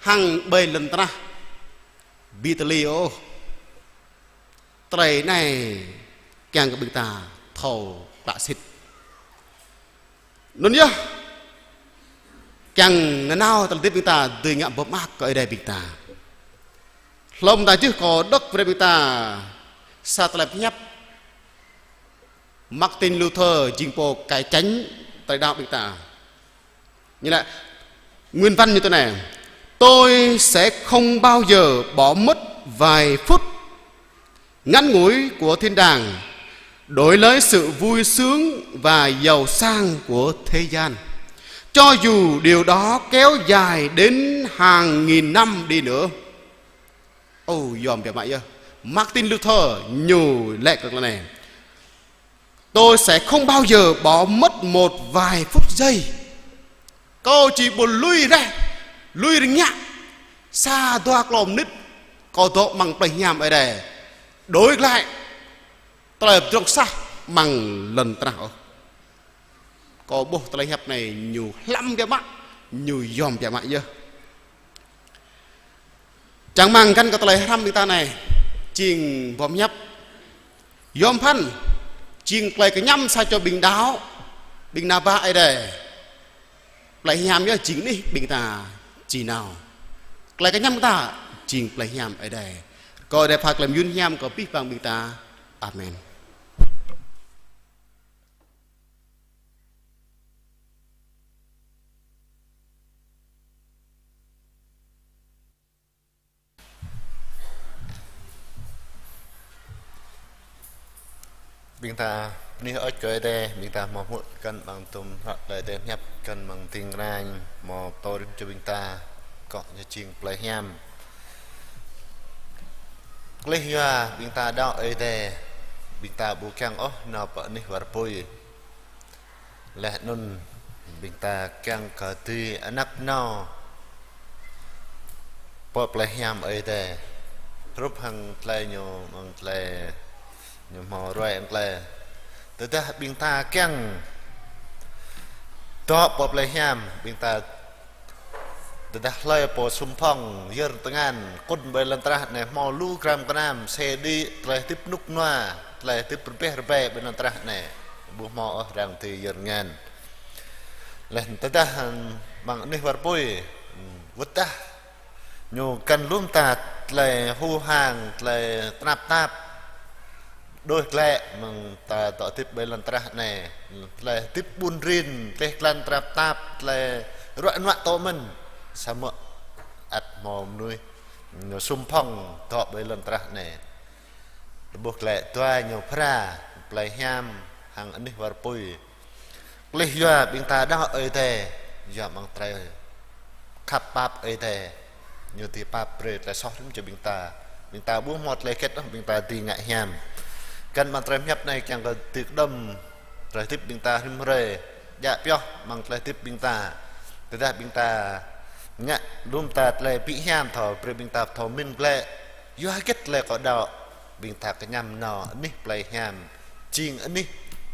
hăng ƀơi lŏn tơnah ƀu tơlơi ôh. Tơlơi anai kiăng kơ ƀing ta thâo klă sĭt. Anŭn yơh, kiăng nanao tơlơi hơdip ƀing ta dưi ngă bơmơak kơ Ơi Adai ƀing ta. Hlâo mơ̆ng ta jưh kâo đŏk brơi ƀing ta sa tơlơi pơhiăp. Martin Luther jing pô cải chánh tơlơi đaŏ ƀing ta. Ñu laĭ, nguyên văn ñu tui anai: Tôi sẽ không bao giờ bỏ mất vài phút ngắn ngủi của thiên đàng đổi lấy sự vui sướng và giàu sang của thế gian, cho dù điều đó kéo dài đến hàng nghìn năm đi nữa. Ô, yôm biă mă yơh. Martin Luther ñu laĭ kơ tơlơi anai: Tôi sẽ không bao giờ bỏ mất một vài phút giây. Kâo či ƀu lui reh, lui rơngiă sa dua klâo mơnit kâo dŏ amăng plei hiam Ơi Adai, đối glaĭ tơlơi drŏng sah amăng lŏn tơnah ôh. Kâo ƀuh tơlơi hiăp anai ñu hlăm biă mă, ñu yôm biă mă yơh. Čang rơmang găn kơ tơlơi hrăm ƀing ta anai, jing bom hiăp. Yôm phăn, jing tơlơi kơñăm sa čô ƀing đaŏ, ƀing ană bă Ơi Adai. Tơlơi hiam yơh jing anih ƀing ta či nao. Tơlơi kơñăm ta jing tơlơi hiam Ơi Adai. Kơ Ơi Adai pha tơlơi mơyun hiam kơ abih bang ƀing ta. Amen. Ƀing ta bơni hơơč kơ Ơi Adai, ƀing ta hmâo hmư̆ kăn amăng tơlơi Ơi Adai pơhiăp kăn amăng ding ranh hmâo pơtô rĭm čô ƀing ta, kŏ ñu jing plei hiam. Klih yua ƀing ta đaŏ Ơi Adai, ƀing ta ƀu kiăng ôh nao pơ anih war apui. Laih anŭn ƀing ta kiăng kơ dưi anăp nao pơ plei hiam Ơi Adai. Hrup hăng tơlơi ñu, hăng tơlơi ñu hmâo ruai hăng tơlơi. Tơdah ƀing ta kiăng dŏ pơ plei hiam, ƀing ta tơdah hlơi pô sum phŏng, yơr tơngan, kŭn ƀơi lŏn tơnah anai hmâo lu gram gơnam, sĕ đĭ, tơlơi hơdip rơnŭk rơnua, tơlơi hơdip rơbeh rơbai ƀơi lŏn tơnah anai. Ƀu hmâo ôh arăng dưi yơr tơngan. Laih tơdah, hm, amăng anih war apui, hm, wơ̆t tơdah ñu kăn lŏm ta tơlơi hu hăng, tơlơi tơnap tap, đôč glaĭ mơ̆ng ta dŏ hơdip ƀơi lŏn tơnah anai. Tơlơi hơdip ƀun rin, tơlơi klăn tơnap tap, tơlơi ruă nuă tŏ mơ̆n. Samơ̆ ăt hmâo mơnuih ñu sum phŏng dŏ ƀơi lŏn tơnah anai. Rơbuh glaĭ dua ñu phara, plei hiam hăng anih war apui. Klih yua ƀing ta đaŏ Ơi Adai, yua amăng tơlơi khăp pap Ơi Adai, ñu dưi pap brơi tơlơi soh rĭm čô ƀing ta. Ƀing ta ƀu hmâo tơlơi hơget ôh, ƀing ta dưi ngă hiam. Kăn amăng tơlơi pơhiăp anai kiăng kơ dưi kơđŏm tơlơi hơdip ƀing ta rĭm hrơi, djă pioh amăng tơlơi hơdip ƀing ta. Tơdah ƀing ta ngă lŏm ta tơlơi ƀu hiam thâo, brơi ƀing ta thâo mĭn glaĭ, yua hơget tơlơi kâo đaŏ, ƀing ta kơñăm nao anih plei hiam, jing anih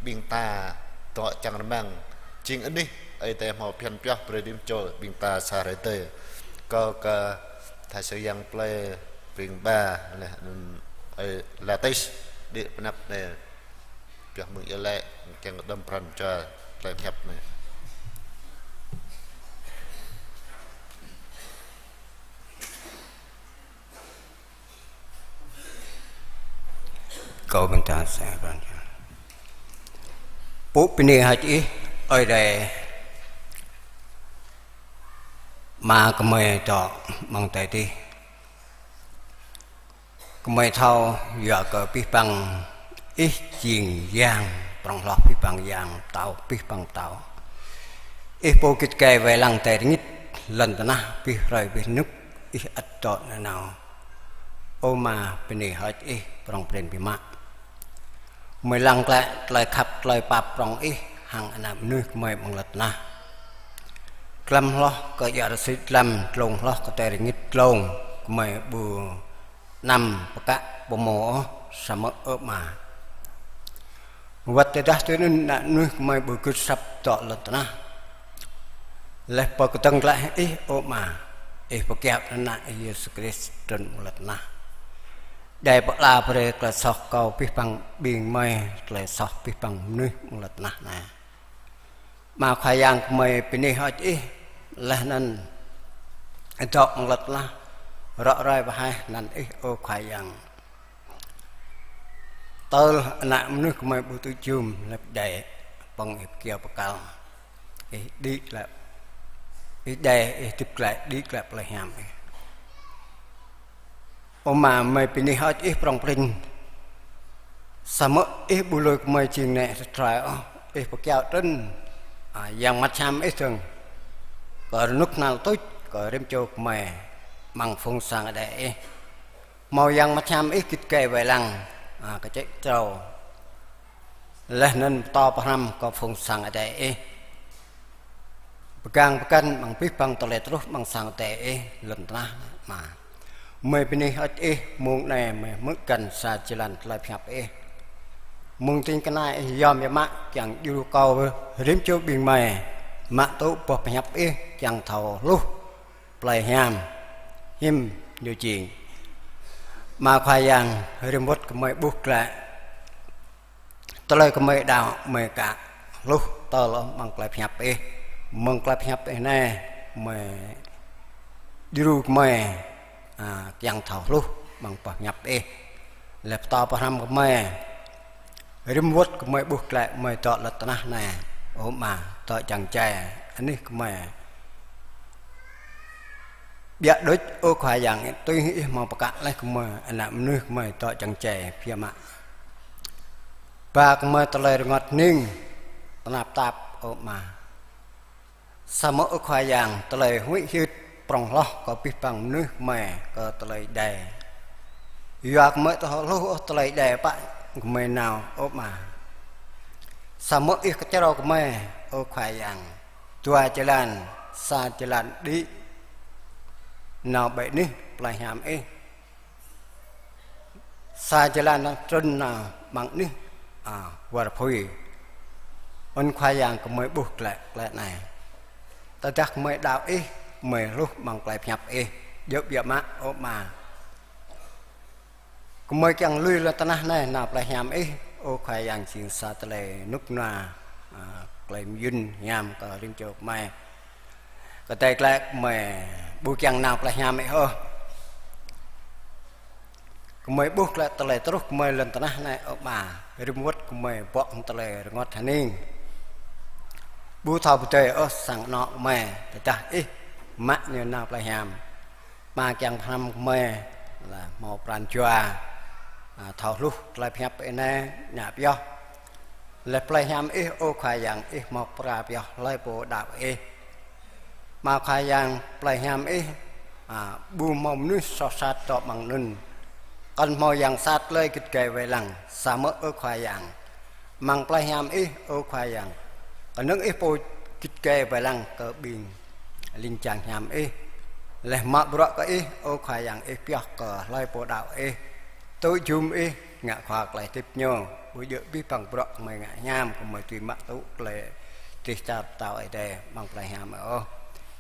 ƀing ta dŏ čang rơmang, jing anih Ơi Adai hmâo phiăn pioh brơi rĭm čô ƀing ta sa hrơi tơi. Kâo kơ Thầy Sư Yang Plei Pring Ba laih anŭn Ơi Latis đĭ pơ anăp anai pioh mơ̆ng iâu laĭ kiăng kơđŏm pran jua tơlơi pơhiăp anai. Kâo ƀing ta sa hrơi. Pŭ bơni hơơč Ih, Ơi Adai, Ama gơmơi dŏ amăng adai adih. Gơmơi thâo yua kơ abih bang Ih jing Yang, prŏng hloh abih bang yang, pơtao abih bang pơtao. Ih pô git gai wai lăng adai rơngit, lŏn tơnah abih hrơi abih rơnŭk, Ih ăt dŏ nanao. Ơ Ama, bơni hơơč Ih prŏng prin biă mă. Gơmơi lăng glaĭ tơlơi khăp tơlơi pap prŏng Ih hăng ană mơnuih gơmơi amăng lŏn tơnah. Glăm hloh kơ ia rơsĭ glăm, dlông hloh kơ adai rơngit dlông, gơmơi ƀu anăm pơkă pơmô ôh, samơ̆ ơ Ama, wơ̆t tơdah tui anŭn ană mơnuih gơmơi ƀu gưt asăp dŏ lŏn tơnah. Laih pơkơdơ̆ng glaĭ Ih ơ Ama, Ih pơkiaŏ Ană Ih Yêsu Krist trŭn amăng lŏn tơnah. Djai pơala brơi tơlơi soh kơ abih bang ƀing gơmơi, tơlơi soh abih bang mơnuih amăng lŏn tơnah anai. Ama Khua Yang, gơmơi bơni hơơč Ih, laih anŭn dŏ amăng lŏn tơnah, rŏ ruai pơhaih anăn Ih ơ Khua Yang. Tơl ană mơnuih gơmơi ƀu tŭ jum, laih pơdjai pơ̆ng Ih pơkiaŏ pơkăl. Ih đĭ glaĭ, Ih djai, Ih hơdip glaĭ, đĭ glaĭ plei hiam Ih. Ơ Ama, gơmơi bơni hơơč Ih prŏng prin. Samơ̆ Ih ƀu lui gơmơi jing nĕ sơtrai ôh, Ih pơkiaŏ trŭn, a, Yang Bơngăt Hiam Ih dơ̆ng. Kơ rơnŭk hơnăl tuč, kơ rĭm čô gơmơi amăng phung sang adai Ih. Hmâo Yang Bơngăt Hiam Ih git gai wai lăng, a, kơčĕ črâo. Laih anŭn pơtô pơhrăm kơ phung sang adai Ih. Pơgang pơkăn amăng abih bang tơlơi truh amăng sang adai Ih lŏn tơnah Ama. Gơmơi bơni hơơč Ih mông anai gơmơi hmư̆ kăn sa jơlan tơlơi pơhiăp Ih. Mơ̆ng ding kơna Ih yom biă mă kiăng djru kâo rĭm čô ƀing gơmơi mă tŭ boh pơhiăp Ih kiăng thâo hluh plei hiam hiư̆m ñu jing. Ama Khua Yang, rĭm wơ̆t gơmơi ƀuh glaĭ tơlơi gơmơi đaŏ, gơmơi ka hluh tơl amăng tơlơi pơhiăp Ih. Mơ̆ng tơlơi pơhiăp Ih anai, gơmơi djru gơmơi, a, kiăng thâo hluh amăng boh pơhiăp Ih. Laih pơtô pơhrăm gơmơi, rĭm wơ̆t gơmơi ƀuh glaĭ gơmơi dŏ lŏn tơnah anai, ơ Ama, dŏ čang jai anih gơmơi. Biă đôč ơ Khua Yang, tui Ih hmâo pơkă laih gơmơi, ană mơnuih gơmơi dŏ čang jai biă mă. Ba gơmơi tơlơi rơngot hning, tơnap tap, ơ Ama. Samơ̆ ơ Khua Yang, tơlơi huĭ hyưt prŏng hloh kơ abih bang mơnuih gơmơi kơ tơlơi đe. Yua gơmơi ƀu thâo hluh ôh tơlơi đe pă gơmơi nao, ơ Ama. Samơ̆ Ih kơčrâo gơmơi, ơ Khua Yang, dua jơlan, sa jơlan đĭ nao ƀơi anih plei hiam Ih. Sa jơlan trŭn nao amăng anih, a, wơr apui. Ơ Khua Yang, gơmơi ƀuh glaĭ, glaĭ anai. Tơdah gơmơi đaŏ Ih, gơmơi hluh amăng tơlơi pơhiăp Ih. Djơ̆ biă mă, ơ Ama. Gơmơi kiăng lui lŏn tơnah anai nao plei hiam Ih, ơ Khua Yang, jing sa tơlơi rơnŭk rơnua, a, tơlơi mơyŭn hiam kơ rĭm čô gơmơi. Kơtơi glaĭ gơmơi ƀu kiăng nao plei hiam Ih ôh. Gơmơi ƀuh glaĭ tơlơi truh gơmơi lŏn tơnah anai, ơ Ama, rĭm wơ̆t gơmơi bŏ hăng tơlơi rơngot hơning. Ƀu thâo pơdơi ôh sang anŏ gơmơi, tơdah Ih mă ñu nao plei hiam. Ama kiăng pơhrăm gơmơi, laih hmâo pran jua, a, thâo hluh tơlơi pơhiăp Ih anai, ngă pioh. Laih plei hiam Ih, ơ Khua Yang, Ih hmâo pơkra pioh hlơi pô đaŏ Ih. Ama Khua Yang, plei hiam Ih, a, ƀu hmâo mơnuih soh sat dŏ amăng anŭn. Kŏn hmâo yang sat lơi git gai wai lăng, samơ̆ ơ Khua Yang. Amăng plei hiam Ih, ơ Khua Yang. Kơnơ̆ng Ih pô git gai wai lăng kơ ƀing ling jang hiam Ih. Laih mă bruă kơ Ih, ơ Khua Yang, Ih pioh kơ hlơi pô đaŏ Ih. Tui jum Ih, ngă khua tơlơi hơdip ñu, ƀu djơ̆ abih bang bruă gơmơi ngă hiam, gơmơi tui mă tŭ tơlơi dêh čar pơtao Ơi Adai amăng plei hiam Ih ôh.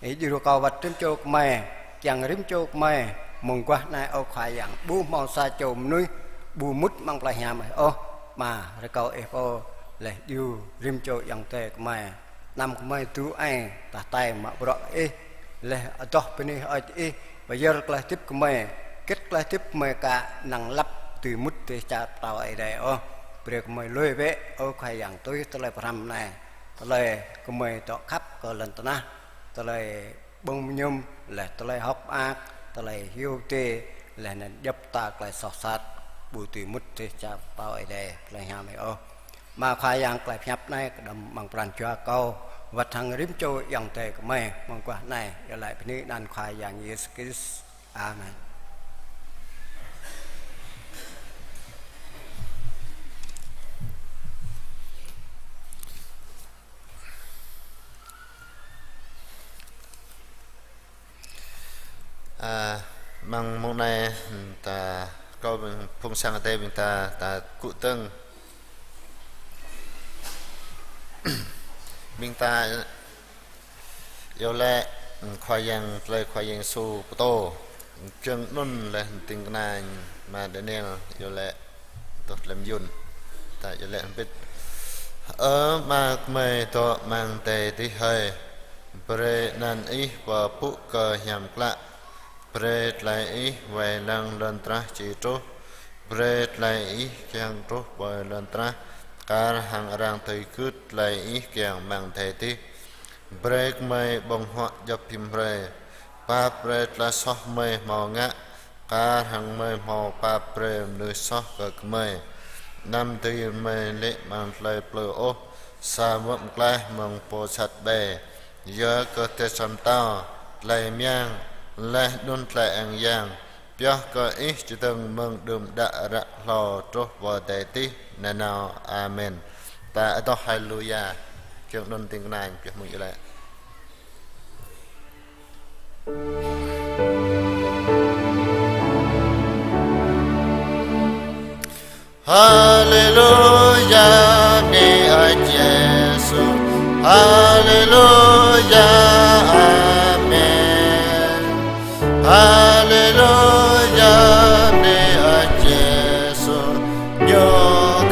Ih djru rơkâo wơ̆t rĭm čô gơmơi, kiăng rĭm čô gơmơi, mơguah anai ơ Khua Yang, ƀu hmâo sa čô mơnuih ƀu mŭt amăng plei hiam Ih ôh, Ama rơkâo Ih pô, laih djru rĭm čô ayŏng adơi gơmơi. Anăm gơmơi tŭ ai, tah tai mă bruă Ih, laih adoh bơni hơơč Ih, pơyơr tơlơi hơdip gơmơi, git tơlơi hơdip gơmơi aka năng lăp dưi mŭt dêh čar pơtao Ơi Adai ôh. Brơi gơmơi lui bĕ, ơ Khua Yang, tui tơlơi pơhrăm anai. Tơlơi gơmơi dŏ khăp kơ lŏn tơnah, tơlơi ƀơ̆ng mơñum, laih tơlơi hơ̆k mơak, tơlơi hyu dê, laih anŭn djŏp ta tơlơi soh sat, ƀu dưi mŭt dêh čar pơtao Ơi Adai, plei hiam Ih ôh. Ama Khua Yang, tơlơi pơhiăp anai kơđŏm amăng pran jua kâo, wơ̆t hăng rĭm čô ayŏng adơi gơmơi, mơguah anai, iâu laĭ bơni anăn Khua Yang Yêsu Krist. Amen. A, amăng mông anai, ta, kâo ƀing phung sang Ơi Adai ƀing ta, ta kơkuh dơ̆ng. Ƀing ta iâu laĭ Khua Yang, tơlơi Khua Yang Yêsu pơtô. Čơ̆ng anŭn laih ding kơna Ama Daniel iâu laĭ tơlơi mơyŭn. Ta iâu laĭ hơbĭt. Ơ Ama gơmơi dŏ amăng adai adih hơi. Brơi anăn Ih pơpŭ kơ hiam klă. Brơi tơlơi Ih wai lăng lŏn tơnah či truh. Brơi tơlơi Ih kiăng truh pơ lŏn tơnah, kar hăng arăng tui gưt tơlơi Ih kiăng amăng adai adih. Brơi gơmơi ƀơ̆ng huă djŏp hiam hrơi. Pap brơi tơlơi soh gơmơi hmâo ngă, kar hăng gơmơi hmâo pap brơi mơnuih soh kơ gơmơi. Anăm dưi gơmơi lê̆ amăng tơlơi plư ôh, samơ̆ pơklaih mơ̆ng pô sat ƀai. Yua kơ tơlơi săm tao, tơlơi mơyang, laih anŭn tơlơi ang yang, pioh kơ Ih čơdơ̆ng mơ̆ng đưm đă ră hlâo truh pơ adai adih nanao. Amen. Ta adoh Haleluya. Čơ̆ng anŭn ding kơna pioh mơ̆ng iâu laĭ. Haleluya, bơni hơơč Yêsu. Haleluya, amen. Haleluya, bơni hơơč Yêsu. Ñu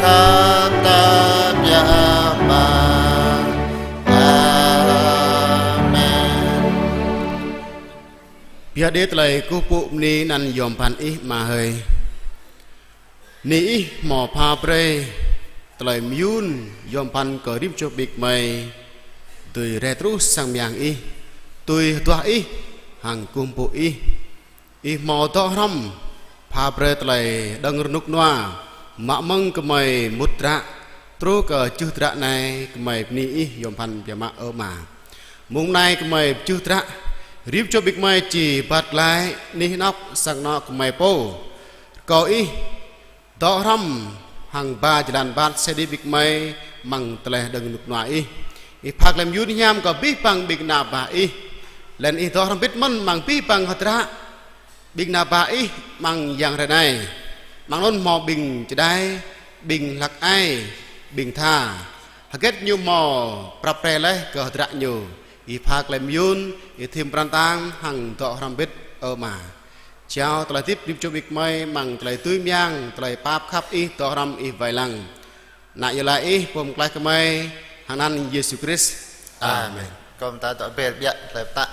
khăp ta biă mă. Amen. Biă đê tơlơi kơkuh pơpŭ bơni anăn yom pơphan Ih, Ama hơi. Bơni Ih hmâo pha brơi tơlơi mơyŭn yom pơphan kơ rĭm čô ƀing gơmơi dưi rai truh sang mơyang Ih, tui hơduah Ih, hăng kơkuh pơpŭ Ih. Ih hmâo dŏ hrŏm pha brơi tơlơi đơ̆ng rơnŭk rơnua, mă mơ̆ng gơmơi mŭt ră, Truh kơ čưh dră anai, gơmơi bơni Ih yom pơphan biă mă, ơ Ama. Mông anai gơmơi čưh dră, rĭm čô ƀing gơmơi či rơbat glaĭ anih anŏ sang anŏ gơmơi pô. Rơkâo Ih dŏ hrŏm hăng ba jơlan rơbat sĭt ƀing gơmơi amăng tơlơi hơđơ̆ng rơnŭk rơnua Ih. Ih pha klei mơyun hiam kơ abih bang ƀing ană bă Ih. Laih anŭn Ih dŏ hrŏm hơbĭt mơ̆n amăng abih bang hơdră ƀing ană bă Ih amăng yang hrơi anai. Amăng anŭn hmâo ƀing čơđai, ƀing hlăk ai, ƀing tha. Hơget ñu hmâo prăp pre laih kơ hơdră ñu. Ih pha klei mơyun, Ih thim pran tang hăng dŏ hrŏm hơbĭt, ơ Ama. Jao tơlơi hơdip rĭm čô ƀing gơmơi amăng tơlơi tui mơyang, tơlơi pap khăp Ih, dŏ hrŏm Ih wai lăng. Ană Ih laĭ Ih pơklaih gơmơi hăng anăn Yêsu Krist. Amen. Amen. Kâo mơta dŏ ƀĕ biă tơlơi pơtă.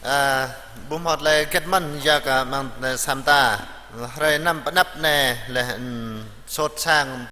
A, ƀu hmâo tơlơi hơget mơ̆n yua kơ amăng tơlơi sa mơta. Hrơi năm pơ anăp anai laih, ưm, sôt sang